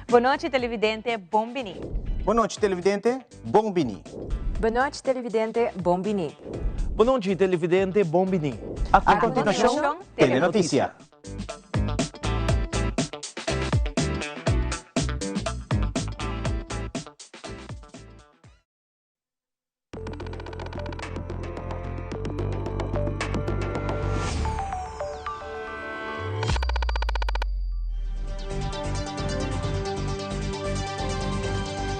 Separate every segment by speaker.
Speaker 1: Bon nochi televidente, bon bini.
Speaker 2: Bon nochi televidente, bon bini.
Speaker 3: Bon nochi televidente, bon bini.
Speaker 4: Bon nochi televidente, bon bini.
Speaker 2: A continuacion, Telenoticia.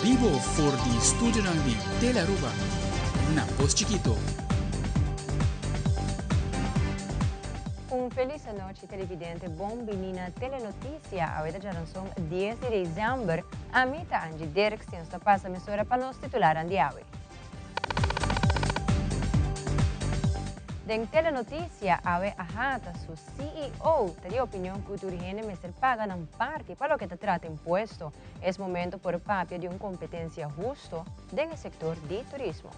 Speaker 5: Bibo for di studionan di Telearuba na Pos Chikito.
Speaker 3: Un felis anochi televidente, bon bini na Telenoticia. Awe ta djaranson 10 di december. Ami ta Angie Dirks i nos ta pasa mesora pa nos titularnan di awe. Den Telenoticia awe AHATA su CEO ta di opinion ku tur hende mester paga nan parti pa loke ta trata impuesto. Es momento por papia di un kompetensia husto den e sektor di turismo.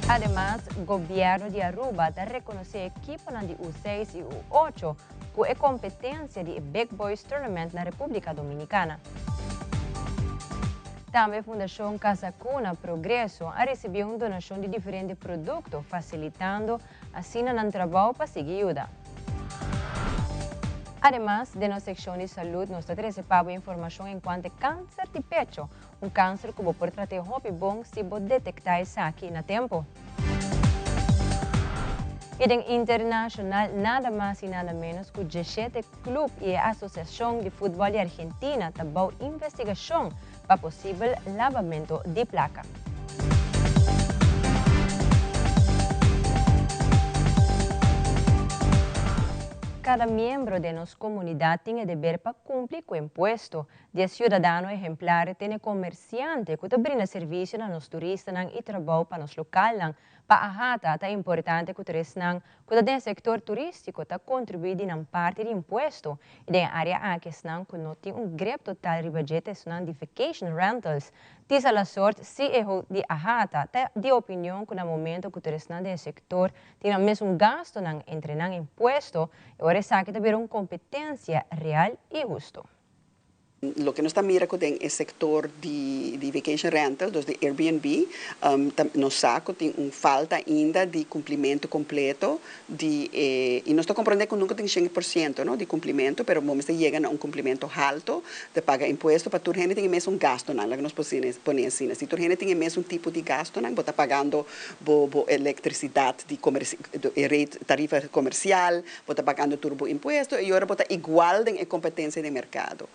Speaker 3: Ademas, Gobièrnu di Aruba ta rekonosé ekiponan di U seis i U ocho ku e kompetensia di e Big Boys Tournament na Repúblika Dominikana. Tambe Fundashon Casa Cuna Progreso a risibí un donashon di diferente produkto fasilitando asina nan trabou pa sigui yuda. Ademas, den nos sekshon di salud nos ta trese pa bo informashon enkuanto e kanser di pecho, Un kanser ku bo por trat'é hopi bon si bo detektá esaki na tempu. I den internashonal nada mas i nada ménos ku djeshete klup i e asosiashon di futbòl di Argentina ta bou investigashon pa posibel labamentu di plaka. Kada miembro den nos komunidat tin e deber pa kumpli ku impuesto. Di e siudadano ehemplar tene komersiante ku ta brinda servisio na nos turistanan i trabou pa nos lokalnan. Pa AHATA ta importante ku tur esnan ku ta den e sektor turístiko ta kontribuí di nan parti di impuesto i den e área aki esnan ku no tin un grep total riba dje ta esunnan di vacation rentals. Tisa Lasort, ceo di AHATA, ta di opinion ku na momento ku tur esnan den e sektor tin nan mesun gastunan entre nan impuesto e ora esaki ta bira un kompetensia real i husto.
Speaker 6: Loke nos ta mira ku den e sektor di di vacation rental, dus di Airbnb, ta nos sa ku tin un falta ainda di kumplimentu kompleto di e i nos ta komprondé ku nunka tin shen por siento no di kumplimentu, pero bo mester yega na un kumplimentu halto di paga impuesto pa tur hende tin e mesun gastunan, laga nos pone asina. Si tur hende tin e mesun tipo di gastunan, bo ta pagando bo bo elektrisidat di komersi e rate tarifa komersial, Bo ta pagando tur bo impuesto y ora bo ta igual den e competencia den mercado.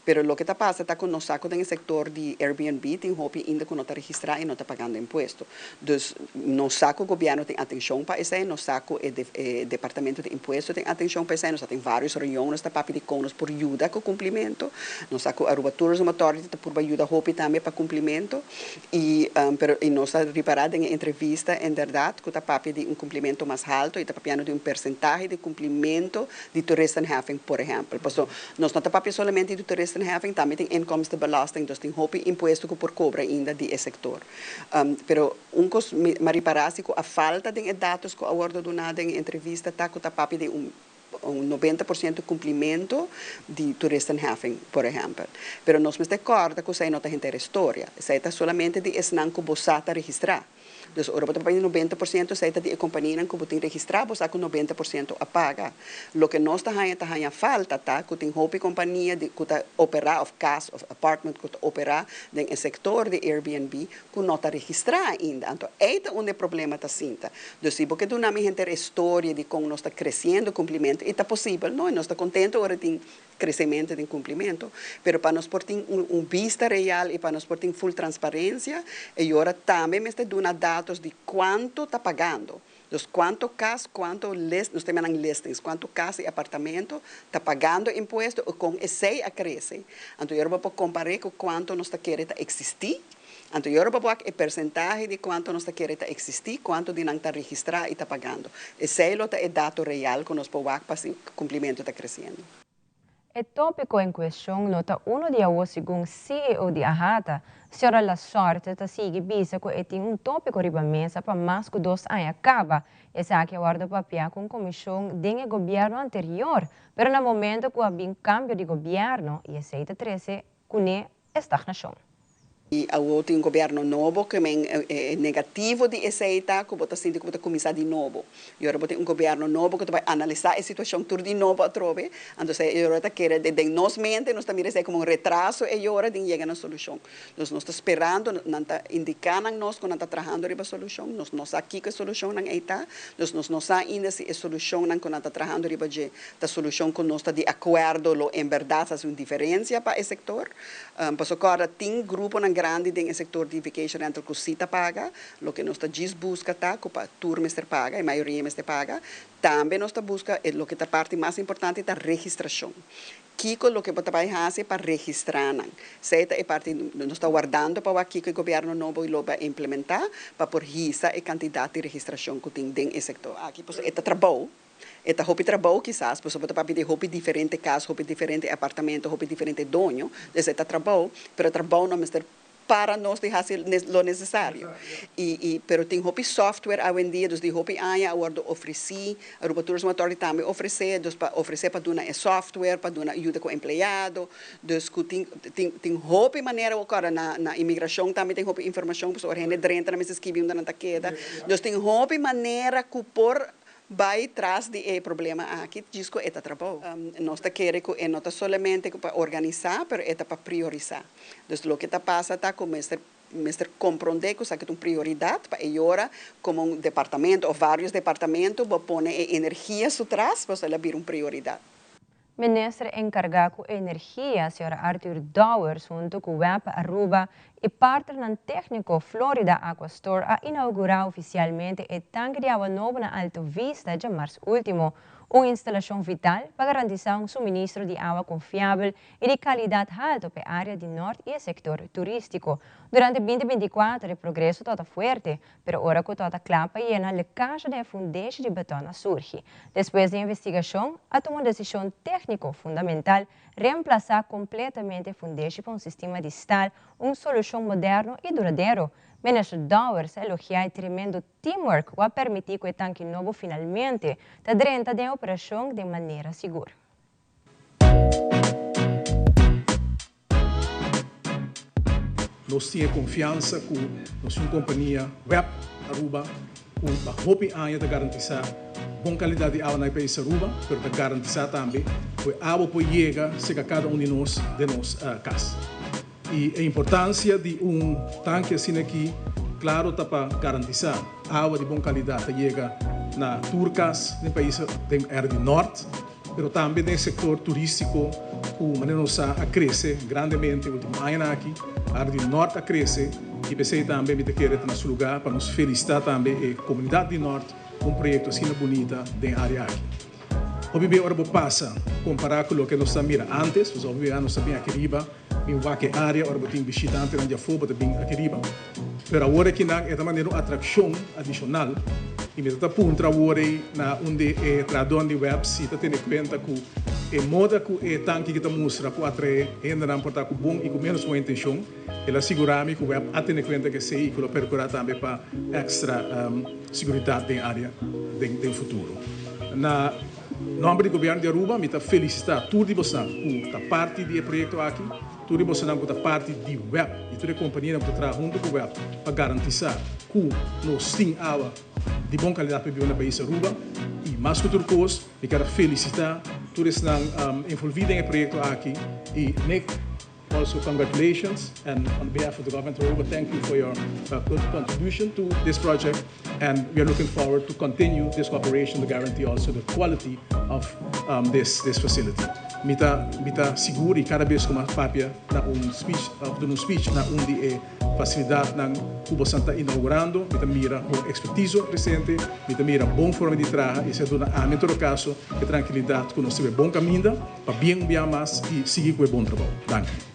Speaker 6: Pero loke ta pasa ta cu nos sa cu den e sector di Airbnb tin hopi inda cu no ta registra y no ta pagando impuesto. Dus nos sa cu gobierno tin atencion pa esey, nos sa cu e e departamento di impuesto tin atencion pa esey, nos a tin varios reunion, nos ta papia di con nos por yuda cu cumplimento. Nos sa cu Aruba Tourism Authority ta purba yuda hopi tambe pa cumplimento. Y pero y nos a ripara den e entrevista en berdad cu ta papia di un cumplimento mas halto y ta papiando di un percentahe di cumplimento di toeristenheffing por ehempel. Paso nos no ta papia solamente di toeristenheffing, tambe tin inkomstenbelasting, dus tin hopi impuesto cu por cobra ainda di e sector. Pero un cos mi a ripara si cu a falta den e datos cu a wordo duna den e entrevista ta cu ta papia di un un 90% cumplimento di toeristenheffing, por ehempel. Pero nos mester corda cu esey no ta henter historia. Esey ta solamente di esnan cu bo sa ta registra. Dus ora bo ta papia di 90%, esey ta di e companianan cu bo tin registra, bo sa cu 90% a paga. Loke nos ta haña ta haña falta ta cu tin hopi compania di cu ta opera of cas of apartment cu ta opera den e sector di Airbnb cu no ta registra ainda. Anto ey ta unda e problema ta sinta. Dus si bo ke duna mi henter e storia di con nos ta creciendo cumplimento, y ta posibel, no, y nos ta contento ora tin crecemento den cumplimento, pero pa nos por tin un un bista real y pa nos por tin full transparencia, e ora tambe mester duna datos di cuanto ta pagando. Dus cuanto cas, cuanto list, nos ta yama nan listings, cuanto cas y apartamento ta pagando impuesto y con esey a crece. Anto e ora bo por compare cu cuanto nos ta kere ta existi. Anto e ora bo wak e percentahe di cuanto nos ta kere ta existi, cuanto di nan ta registra y ta pagando. Esey lo ta e dato real cu nos por wak pa si cumplimento ta creciendo.
Speaker 3: E topico en cuestion no ta uno di awo segun CEO di AHATA, Sra. LaSorte ta sigui bisa cu e tin un topico riba mesa pa mas cu dos aña caba. Esaki a wordo papia cu un comision den e gobierno anterior, pero na momento cu a bin cambio di gobierno y esey ta trece cune e stagnacion.
Speaker 6: I awor tin un gobierno nobo ke men e negativo di esei ta ku bo ta sinti ku bo ta kuminsá di nobo. I ora bo tin un gobierno nobo ku ta bai analisá e situashon tur di nobo atrobe, anto esei e ora ta kere den nos mente nos ta mira esei komo un retraso e ora den yega na solushon. Dus nos ta sperando, nan ta indiká nan nos ku nan ta trahando riba solushon, nos no sa kiko e solushonnan ei ta, dus nos no sa ainda si e solushonnan ku nan ta trahando riba dje ta solushon ku nos ta di akuerdo lo en bèrdat hasi un diferensia pa e sektor. Pasobra kòrda tin gruponan grandi den e sektor di vacation rental ku sí ta paga. Loke nos ta djis buska ta ku pa tur mester paga, e mayoria mester paga. Tambe nos ta buska e loke ta parti mas importante ta registrashon. Kiko loke bo ta bai hasi pa registrá nan? Esei ta e parti nos ta wardando pa wak kiko e gobièrnu nobo lo bai implementá pa por hisa e kantidat di registrashon ku tin den e sektor aki. Pasobra e ta trabou. E ta hopi trabou kisas, pasobra bo ta papia di hopi diferente kas, hopi diferente apartamento, hopi diferente doño, dus e ta trabou, pero e trabou no mester para nos di hasi lo nesesario. I i pero tin hopi software awendia, dus di hopi aña a wordo ofreci, Aruba Tourism Authority tambe ofrece, dus pa ofrece pa duna e software, pa duna yuda ku empleado, dus ku tin tin tin hopi manera bo kòrda na na imigrashon tambe tin hopi informashon, pasobra ora hende drenta nan mester skibi unda nan ta keda, dus tin hopi manera ku por Bai tras di e problema aki djis ku e ta trabou. Nos ta kere ku e no ta solamente pa organisá, pero e ta pa priorisá. Dus loke ta pasa ta ku mester mester komprondé ku esaki ta un prioridat pa e yora komo un departamento òf vários departamento bo pone e energia su tras pasobra el a bira un prioridat.
Speaker 3: Minister encarga cu energia, señor Arthur Dowers hunto cu web Aruba y partnernan tecnico Florida Aquastore a inaugura oficialmente e tanke di awa nobo na Alto Vista djamars ultimo, un instalacion vital pa garantisa un suministro di awa confiabel y di calidad halto p'e area di nort y e sector turistico. Durante binti binticuater e progreso tabata fuerte, Pero ora ku tabata kla pa yena lekasha den e fundeshi di beton a surgi. Despues di investigashon, a tuma un desishon tékniko fundamental, reemplasá kompletamente e fundeshi pa un sistema di stal, un solushon moderno i duradero. Minister Dowers a elogiá e tremendo teamwork ku a permití ku e tanki nobo finalmente ta drenta den e operashon den manera sigur.
Speaker 7: Nos tin e konfiansa ku nos tin un kompania web Aruba ku pa hopi aña ta garantisá bon kalidat di awa na e pais Aruba, pero ta garantisá tambe ku e awa por yega serka kada un di nos den nos kas. I e importansia di un tanki asina aki klaro ta pa garantisá awa di bon kalidat ta yega na tur kas den pais den área di nòrt. pero tambe den e sector turistico cu manera nos sa a crece grandemente ultimo añanan aki, área di Nort a crece y p'esey tambe mi ta kere ta na su lugar pa nos felicita tambe e comunidad di Nort cu un proyecto asina bunita den área aki. Hopi bia ora bo pasa compara cu loke nos ta mira antes, pasobra hopi bia nos ta bin aki riba bin wak e área ora bo tin bishitantenan di afó bo ta bin aki riba. Pero awor akinan e ta manera un atraccion adicional y mi ta ta puntra awor ei na un di e trahadornan di web si ta tene cuenta cu e moda cu e tanki ki ta mustra por atrae hendenan por ta cu bon y cu menos bon intencion. El a sigura mi cu web a tene cuenta cu esey y cu lo percura tambe pa extra siguridad den area den futuro. Na nomber di Gobierno di Aruba mi ta felicita tur di bosan cu ta parti di e proyecto aki. Tur e bosonan ku ta parti di web i tur e kompanianan ku ta traha huntu ku web pa garantisá ku nos tin awa di bon kalidat pa biba na pais Aruba. I mas ku tur kos, mi kier a felisitá tur esnan envolví den e proyekto aki i Nick, also congratulations and on behalf of the government of Aruba thank you for your good contribution to this project and we are looking forward to continue this cooperation to guarantee also the quality of this this facility. Mi ta mi ta sigur y cada bes cu mi a papia na un speech of duna un speech na un di e facilidadnan cu bosan ta inaugurando, mi ta mira bon expertizo presente, mi ta mira bon forma di traha y esey a duna ami en todo caso e tranquilidad cu nos ta bay bon caminda pa bien un bia mas y sigui cu e bon trabou. Danki.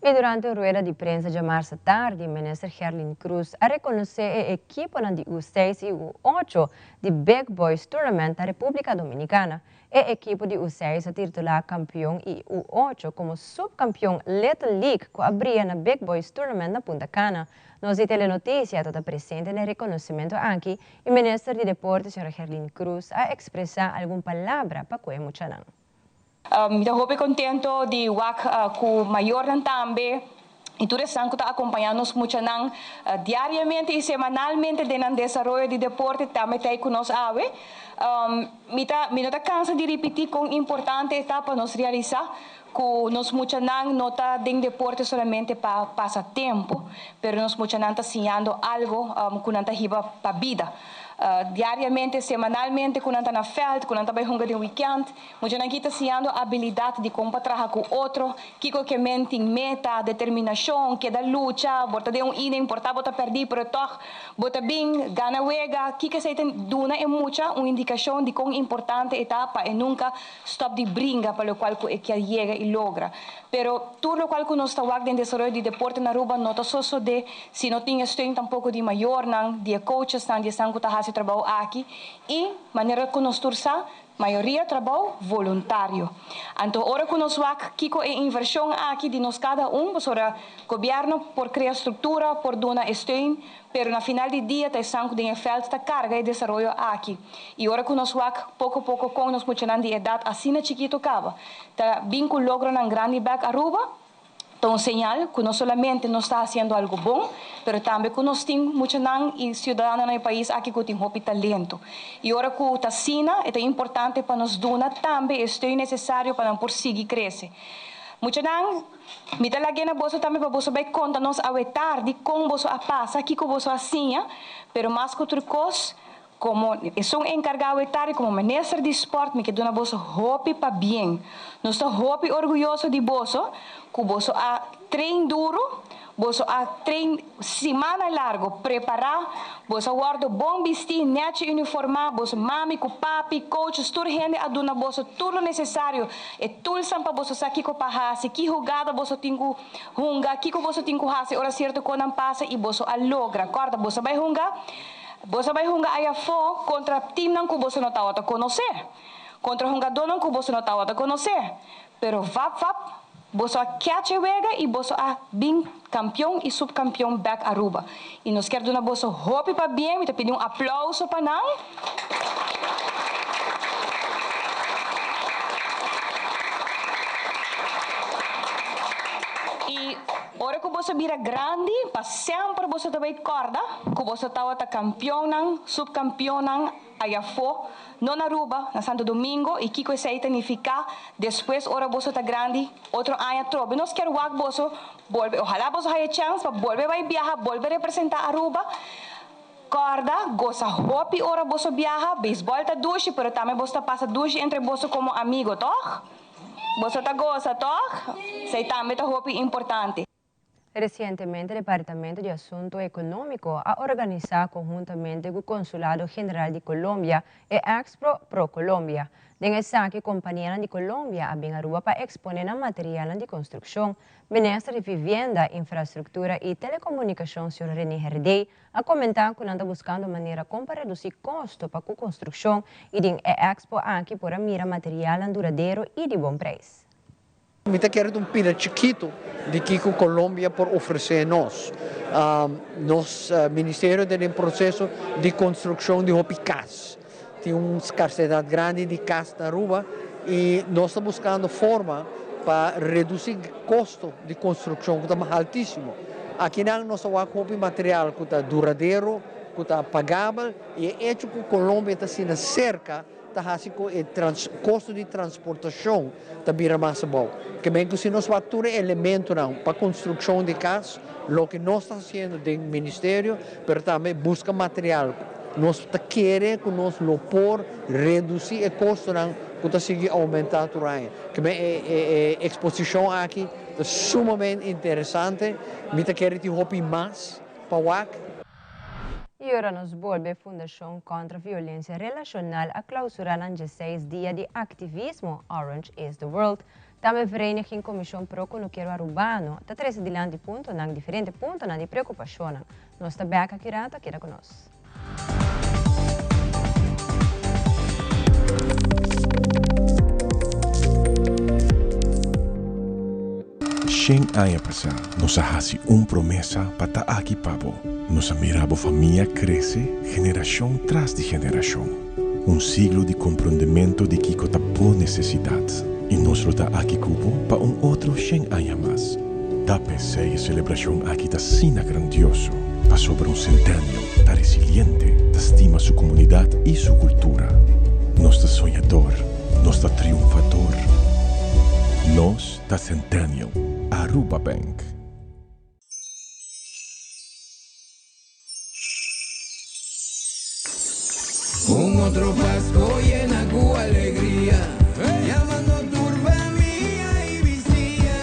Speaker 3: Y durante un rueda di prensa diamars atardi, Minister Gerlin Croes a reconoce e ekiponan di U6 y U8 di Big Boys Tournament na Republica Dominicana. E ekipo di U6 a titula campeon y U8 como subcampeon Little League cu a briya na Big Boys Tournament na Punta Cana. Nos di Telenoticia ta presente na e reconocimento aki y Minister di Deporte Sra. Gerlin Croes a expresa algun palabra pa cu e muchanan.
Speaker 8: Mi ta hopi contento di wak cu mayornan tambe y tur esnan cu ta acompaña nos muchanan diariamente y semanalmente den nan desaroyo di deporte tambe ta ey cu nos awe. Mi ta mi no ta cansa di ripiti con importante e ta pa nos realisa cu nos muchanan no ta den deporte solamente pa pasa tempo, pero nos muchanan ta siñando algo cu nan ta hiba pa bida. Diariamente, semanalmente cu nan ta na veld, cu nan ta bay hunga den weekend, Muchanan ki ta siñando abilidat di kon pa traha ku otro, kiko ke men tin meta, determinashon, keda lucha, bo ta den un inning, por ta bo ta pèrdí, pero tòg bo ta bin gana wega. Kiko esei ta duna e mucha un indikashon di kon importante e ta pa e nunka stòp di bringa pa lokual ku e kier yega i logra. Pero tur lokual ku nos ta wak den desaroyo di deporte na Aruba no ta sosodé si no tin e steun tampoko di mayornan, di e coachesnan, di esnan ku ta hasi e trabou aki i manera ku nos tur sa, Mayoria trabou voluntario. Anto ora ku nos wak kiko e invershon aki di nos kada un, pasobra gobièrnu por krea struktura, por duna e steun, pero na final di dia ta esnan ku den e vèlt ta karga e desaroyo aki. I ora ku nos wak poko poko kon nos muchanan di edat asina chikitu kaba ta bin ku logronan grandi bèk Aruba, Ta un señal cu no solamente nos ta haciendo algo bon, pero tambe cu nos tin muchanan y ciudadanonan e pais aki cu tin hopi talento. Y ora cu ta asina, e ta importante pa nos duna tambe e steun necesario pa nan por sigui crece. Muchanan, mi ta lag'e na boso tambe pa boso bay conta nos awe tardi con boso a pasa, kico boso a siña, pero mas cu tur cos, Komo esun enkargá wetari komo minister di spòrt mi ke duna boso hopi pabien. Nos ta hopi orguyoso di boso ku boso a train duru, boso a train simana largo prepará, boso a wòrdu bon bistí, nèchi uniformá, boso mami ku papi, coaches, tur hende a duna boso tur lo nesesario, e toolsnan pa boso sa kiko pa hasi, ki hugada boso tin ku hunga, kiko boso tin ku hasi ora sierto konan pasa i boso a logra. Kòrda boso a bai hunga. Boso a bai hunga ayafó kontra timnan ku boso no tabata konosé, kontra hungadónan ku boso no tabata konosé. Pero vap vap, boso a kèch e wega i boso a bin kampion i supkampion bèk Aruba. I nos kier duna boso hopi pabien, mi ta pidi un aplouso pa nan. I ora ku boso bira grandi, pa semper boso ta bai kòrda ku boso tabata kampionnan, supkampionnan ayafó, no na Aruba, na Santo Domingo, i kiko esei ta nifiká despues ora boso ta grandi, otro aña trobe nos kier wak boso bolbe, ohalá boso haya chèns pa bolbe bai biaha, bolbe representá Aruba. Kòrda, gosa hopi ora boso biaha, beisbòl ta dushi, pero tambe boso ta pasa dushi entre boso komo amigo, tòg? Boso ta gosa, tòg? Esei tambe ta hopi importante.
Speaker 3: Resientemente Departamento di Asunto Economico a organisa conhuntamente cu Consulado General di Colombia e Expro Pro Colombia. Den esaki companianan di Colombia a bin Aruba pa expone nan materialnan di construccion. Minister di Vivienda, Infrastructura y Telecomunicacion señor Rene Herdey a comenta cu nan ta buscando manera con pa reduci costo pa cu construccion y den e expo aki por a mira materialnan duradero y di bon prijs.
Speaker 9: Mi ta kere ta un pida chikitu di kiko Colombia por ofresé nos. Nos ministerio ta den proseso di konstrukshon di hopi kas. Tin un skarsedat grandi di kas na Aruba i nos ta buskando forma pa redusí kosto di konstrukshon ku ta haltísimo. Akinan nos ta wak hopi material ku ta duradero, ku ta pagabel i e echo ku Colombia ta asina serka, ta hasi ku e kosto di transportashon ta bira mas abou. Ke men ku si nos wak tur e elementonan pa konstrukshon di kas, loke nos ta hasiendo den ministerio, pero tambe buska material, nos ta kere ku nos lo por redusí e kostonan ku ta sigui oumentá tur aña. Ke men e eksposishon aki ta sumamente interesante, mi ta kere tin hopi mas pa wak.
Speaker 3: Y ora nos bolbe, Fundacion Contra Violencia Relacional a clausura nan 16 dia di activismo Orange is the World. Tambe Vereniging Comision Pro Cunukero Arubano ta trece dilanti puntonan diferente puntonan di preocupacionnan. Nos ta bek aki rato, keda cu nos.
Speaker 10: Shen aña pasá nos a hasi un promesa pa ta aki pa bo. Nos a mira bo famia krese generashon tras di generashon. Un siglo di komprondemento di kiko ta bo nesesidat. I nos lo ta aki ku bo pa un otro shen aña mas. Ta p'esei e selebrashon aki ta asina grandioso, pasobra un Centennial ta resiliente, ta stima su komunidat i su kultura. Nos ta soñador, nos ta triunfador. Nos ta Centennial, Aruba Bank.
Speaker 11: Un otro Pasco yena cu alegria, Yamando tur famia y bisiña.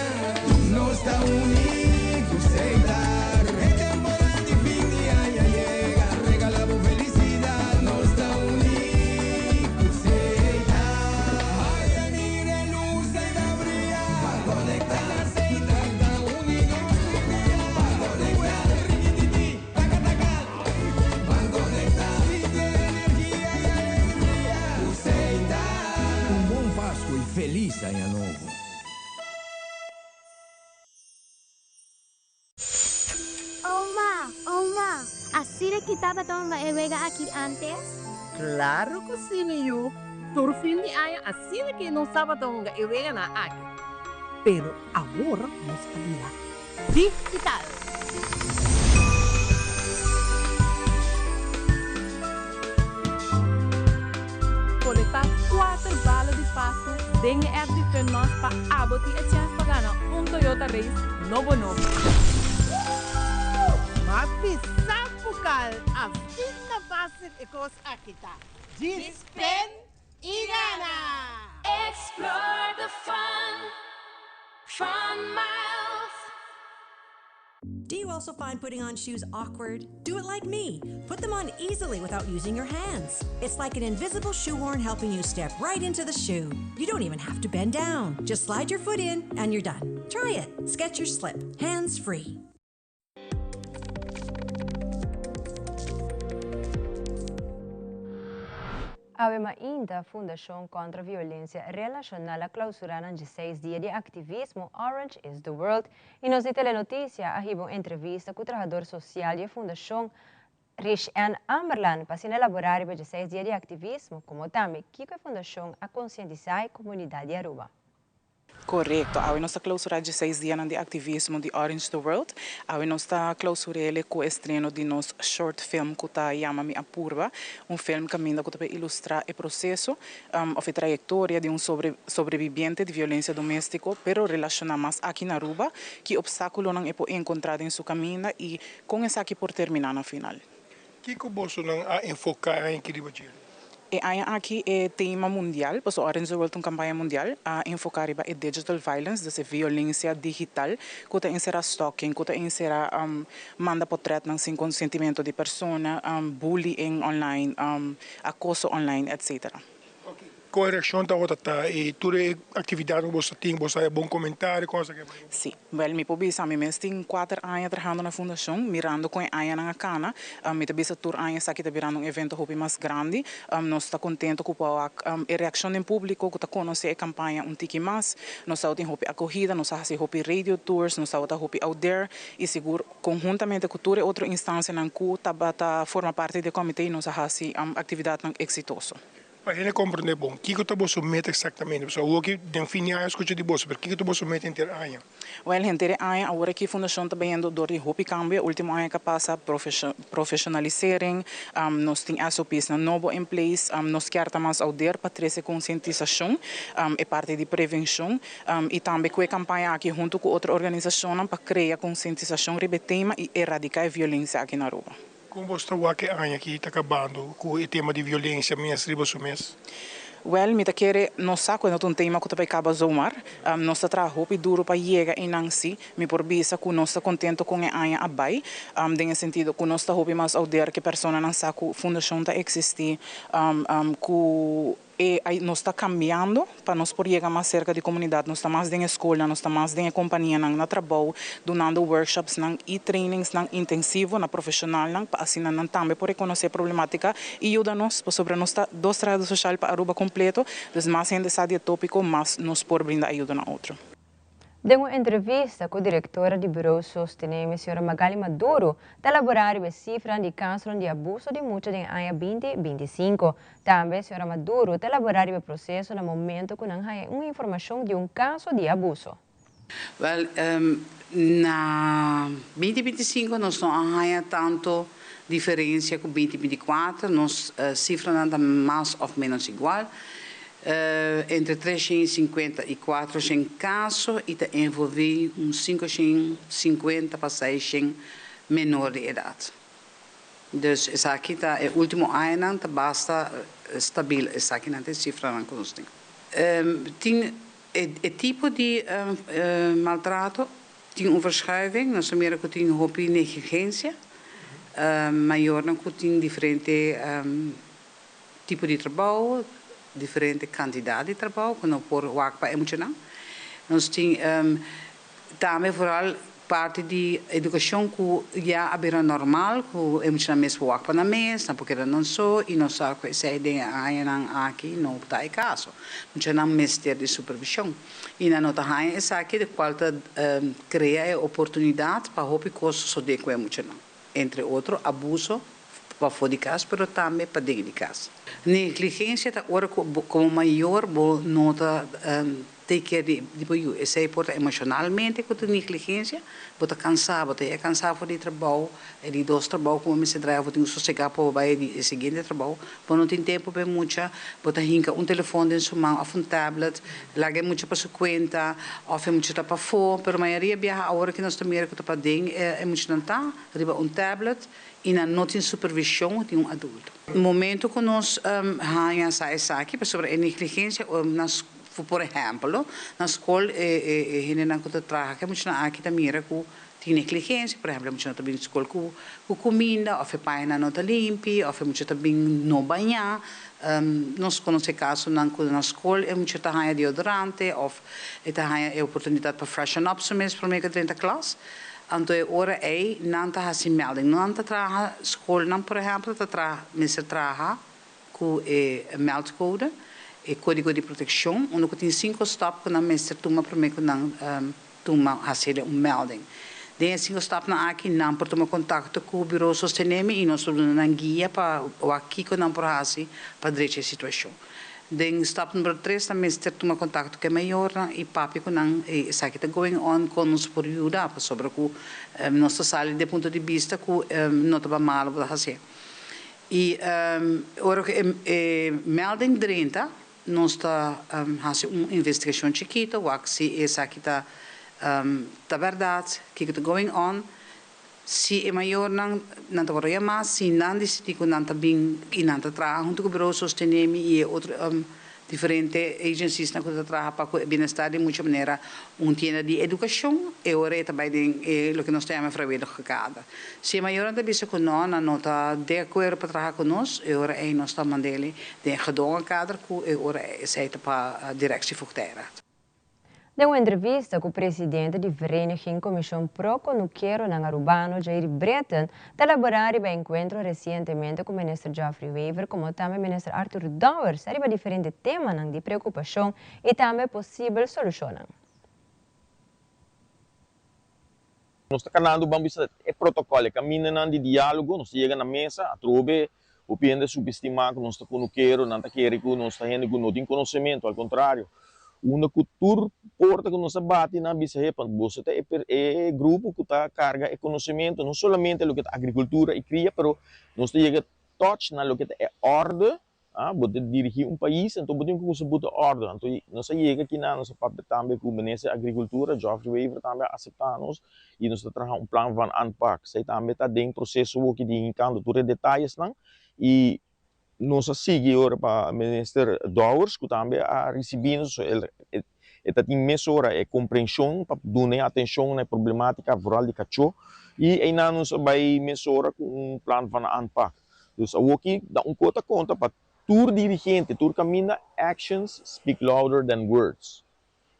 Speaker 11: Nos ta uni cu Setar. E temporada di fin di aña yega, regala bo felicidad. Nos ta uni cu Setar. Haya mira e luz ey ta bria. Ban conecta. Setar ta uni nos tur dia. Ban conecta. Rikititi, taka taka. Ban conecta. Sinti energia y alegria cu Setar.
Speaker 12: Un bon Pasco y feliz aña nobo.
Speaker 13: Oma, oma, asina ki tabata hunga e wega aki antes?
Speaker 14: Claro cu si, mi yu. Tur fin di aña asina ki nos tabata hunga e weganan aki. Pero awor nos a bira digital.
Speaker 15: Kolektá kuater bala di Pasku den e app di FunMas pa abo tin e chèns pa gana un Toyota Race nobo nobo.
Speaker 14: Mas bisa bukal asina fásil e kos aki ta. Djis pen i gana!
Speaker 16: Explore the fun, Fun Miles.
Speaker 17: Do you also find putting on shoes awkward? Do it like me. Put them on easily without using your hands. It's like an invisible shoehorn helping you step right into the shoe. You don't even have to bend down. Just slide your foot in and you're done. Try it. Skechers Slip. Hands free.
Speaker 3: Awe mainta Fundashon Kontra Violensia Relashonal a klausurá nan dieseis dia di aktivismo Orange is the World i nos di Telenoticia a hiba un entrevista ku trahador sosial di e fundashon Rish-Ann Amberland pa asina elaborá riba dieseis dia di aktivismo komo tambe kiko e fundashon a konsientisá e komunidat di Aruba.
Speaker 18: Korekto. Awe nos ta klausurá dieseis dianan di aktivismo di Orange the World. Awe nos ta klausur'el ku estreno di nos short film ku ta yama Mi a Purba, un film kaminda ku ta por ilustrá e proseso òf e trayektoria di un sobrebibiente di violensia doméstiko, pero relashoná mas aki na Aruba, ki opstákulonan e por enkontrá den su kaminda i kon esaki por terminá na final.
Speaker 19: Kiko bosonan a enfoká e aña aki riba dje?
Speaker 18: E aña aki e tema mundial, pasobra Orange the World ta un kampaña mundial, a enfoká riba e digital violence, dus e violensia digital ku ta enserá stalking, ku ta enserá manda potrètnan sin konsentimentu di persona, bullying online, akoso online, etcetera.
Speaker 19: Kon e reakshon tabata ta i tur e aktividatnan ku boso ta tin, boso haya bon komentario, kon esaki a bai?
Speaker 18: Sí, wèl mi por bisa mi mes tin kuater aña trahando na fundashon, mirando kon e añanan a kana, mi ta bisa tur aña esaki ta birando un evento hopi mas grandi. Nos ta kontento ku por wak e reakshon den públiko ku ta konosé e kampaña un tiki mas. Nos tabatin hopi akohida, nos a hasi hopi radio tours, nos tabata hopi out there i sigur konhuntamente ku tur e otro instansianan ku tabata forma parti di e komité nos a hasi aktividatnan eksitoso.
Speaker 19: Pa hende komprendé bon, kiko ta boso meta eksaktamente? Pasobra awor ki den fin di aña skucha di boso, pero kiko ta boso meta henter aña?
Speaker 18: Wèl, henter e aña awor aki Fundashon ta bayendo dor di hopi kambio. E último aña ku a pasa, profeshonalisering, nos tin SOPsnan nobo in place, nos kier ta mas ouder pa trese konsientisashon, e parti di prevenshon, i tambe ku e kampaña aki huntu ku otro organisashonnan pa krea konsientisashon riba e tema i eradiká e violensia aki na Aruba.
Speaker 19: Kon bos ta wak e aña aki ta kabando ku e tema di violensia mes riba su mes?
Speaker 18: Wèl, mi ta kere nos sa ku e no ta un tema ku ta bai kaba zomaar. Nos ta traha hopi duru pa yega einan sí. Mi por bisa ku nos ta kontento kon e aña a bai, den e sentido ku nos ta hopi mas ouder ku e personanan sa ku fundashon ta eksistí, ku e nos ta kambiando pa nos por yega mas serka di komunidat. Nos ta mas den e skolnan, nos ta mas den e kompanianan na trabou, dunando workshopsnan i trainingsnan intensivo na profeshonalnan pa asina nan tambe por rekonosé e problematika i yuda nos, pasobra nos ta dos trahadó soshal pa Aruba kompleto, dus mas hende sa di e tópiko, mas nos por brinda ayudo na otro.
Speaker 3: Den un entrevista ku direktora di Bureau Sostenemi, señora Magali Maduro, ta laborá riba e sifranan di kasonan di abuso di mucha den aña binti 25. Tambe señora Maduro ta laborá riba e proseso na momento ku nan haña un informashon di un kaso di abuso.
Speaker 20: Wel, na binti 25 nos no a haña tanto diferencia cu binti 24, nos cifranan ta mas of menos igual, entre 350 y 400 caso y ta envolvi un 550 pa 600 menor di edad. Dus esaki ta e ultimo añanan ta basta stabil, esakinan ta e cifranan cu nos tin. Tin E tipo di maltrato tin un verschuiving, nos a mira ku tin hopi negligensia, mayornan ku tin diferente tipo di trabou, diferente kantidat di trabou ku no por wak pa e muchanan. Nos tin tambe vooral Parti di edukashon ku ya a bira normal ku e muchanan mes por wak pa nan mes, nan por keda nan so i nos sa ku esei den e añanan aki no ta e kaso. Muchanan mester di supervishon i nan no ta haña esaki di kual ta krea e oportunidat pa hopi kos sosodé ku e muchanan, entre otro abuso pafó di kas pero tambe paden di kas. Negligensia ta ora ku komo mayor bo no ta Take care di di bo yu. Esei por ta emoshonalmente ku ta negligensia, bo ta kansá, bo ta ya kansá for di trabou, e di dos trabou ku bo mester draai òf bo tin ku sosegá pa bo bai e di e siguiente trabou, bo no tin tempu pa e mucha, bo ta hinka un telefon den su man òf un tablet, laga e mucha pa su kuenta òf e mucha ta pafó, pero mayoria biaha awor ku nos ta mira ku ta paden e muchanan ta riba un tablet i nan no tin supervishon di un adulto. Momento ku nos haña sa esaki pasobra e negligensia na Por ehèmpel, na skol e hendenan ku ta traha ku e muchanan aki ta mira ku tin negligensia. Por ehèmpel, e muchanan ta bin skol ku kuminda òf e pañanan no ta limpi òf e mucha ta bin no bañá. Nos konosé kasonan ku na skol e mucha ta haña deodorante òf e ta haña e oportunidat pa freshen up su mes promé ku e drenta klas. Anto e ora ei nan ta hasi melding. Nan ta traha, skolnan por ehèmpel ta traha, mester traha ku e meldcode, e kódigo di protekshon, unda ku tin sinku stap ku nan mester tuma promé ku nan tuma hasi un melding. Den e sinku stapnan aki nan por tuma kontakto ku Bureau Sostenemi i nos lo duna nan guia pa wak kiko nan por hasi pa drecha e situashon. Den stap number tres nan mester tuma kontakto ku e mayornan i papia ku nan e esaki ta going on, kon nos por yuda pasobra ku nos ta sali den punto di bista ku no ta ba malo bo ta hasié. I ora ku e melding drenta, nos ta hasi un investigashon chikito, wak si esaki ta ta bèrdat, kiko ta going on. Si e mayornan nan ta wòrdu yamá, si nan disidí ku nan ta bin i nan ta traha huntu ku Bureau Sostenemi i e otro Diferente agenciesnan cu ta traha pa cu e bienestar di mucha manera un tienda di educacion, e ora e ta bay den e loke nos ta yama vrijwillige kader. Si e mayornan ta bisa cu no, nan no ta de acuerdo pa traha cu nos, e ora ey nos ta mand'e den e gedwongen kader cu e ora esey ta pa Directie Voogdijraad.
Speaker 3: Den un entrevista ku presidente di Vereniging Komishon Pro Konukeronan Arubano Jair Britten ta laborá riba e enkuentro resientemente ku Minister Geoffrey Wever komo tambe Minister Arthur Dowers riba diferente temanan di preokupashon i tambe posibel solushonnan.
Speaker 21: Nos ta kanando ban bisa e protokòl, e kamindanan di diálogo, nos ta yega na mesa, atrobe hopi hende a subestimá ku nos ta kunukero, nan ta kere ku nos ta hende ku no tin konosementu, al kontrario, unda ku tur porta ku nos a bati nan a bisa, hepa, boso ta e e grupo ku ta karga e konosementu, no solamente loke ta agrikultura i kria, pero nos ta yega tòch na loke ta e òrde Ah, bo ta dirigí un pais, anto bo tin ku kusa buta òrdu. Anto nos a yega kinan, nos a papia tambe ku Minister di Agrikultura, Geoffrey Wever tambe a aseptá nos i nos ta traha un plan van aanpak. Esei tambe ta den proseso woki di hinkando tur e detayesnan i Nos a sigui ora pa Minister Dowers cu tambe a ricibi nos, e ta tin mesora e comprension pa duna e atencion na e problematica vooral di cacho y eynan nos a bay mesora cu un plan van aanpak. Dus awoki da un cota conta pa tur dirigente, tur caminda actions speak louder than words.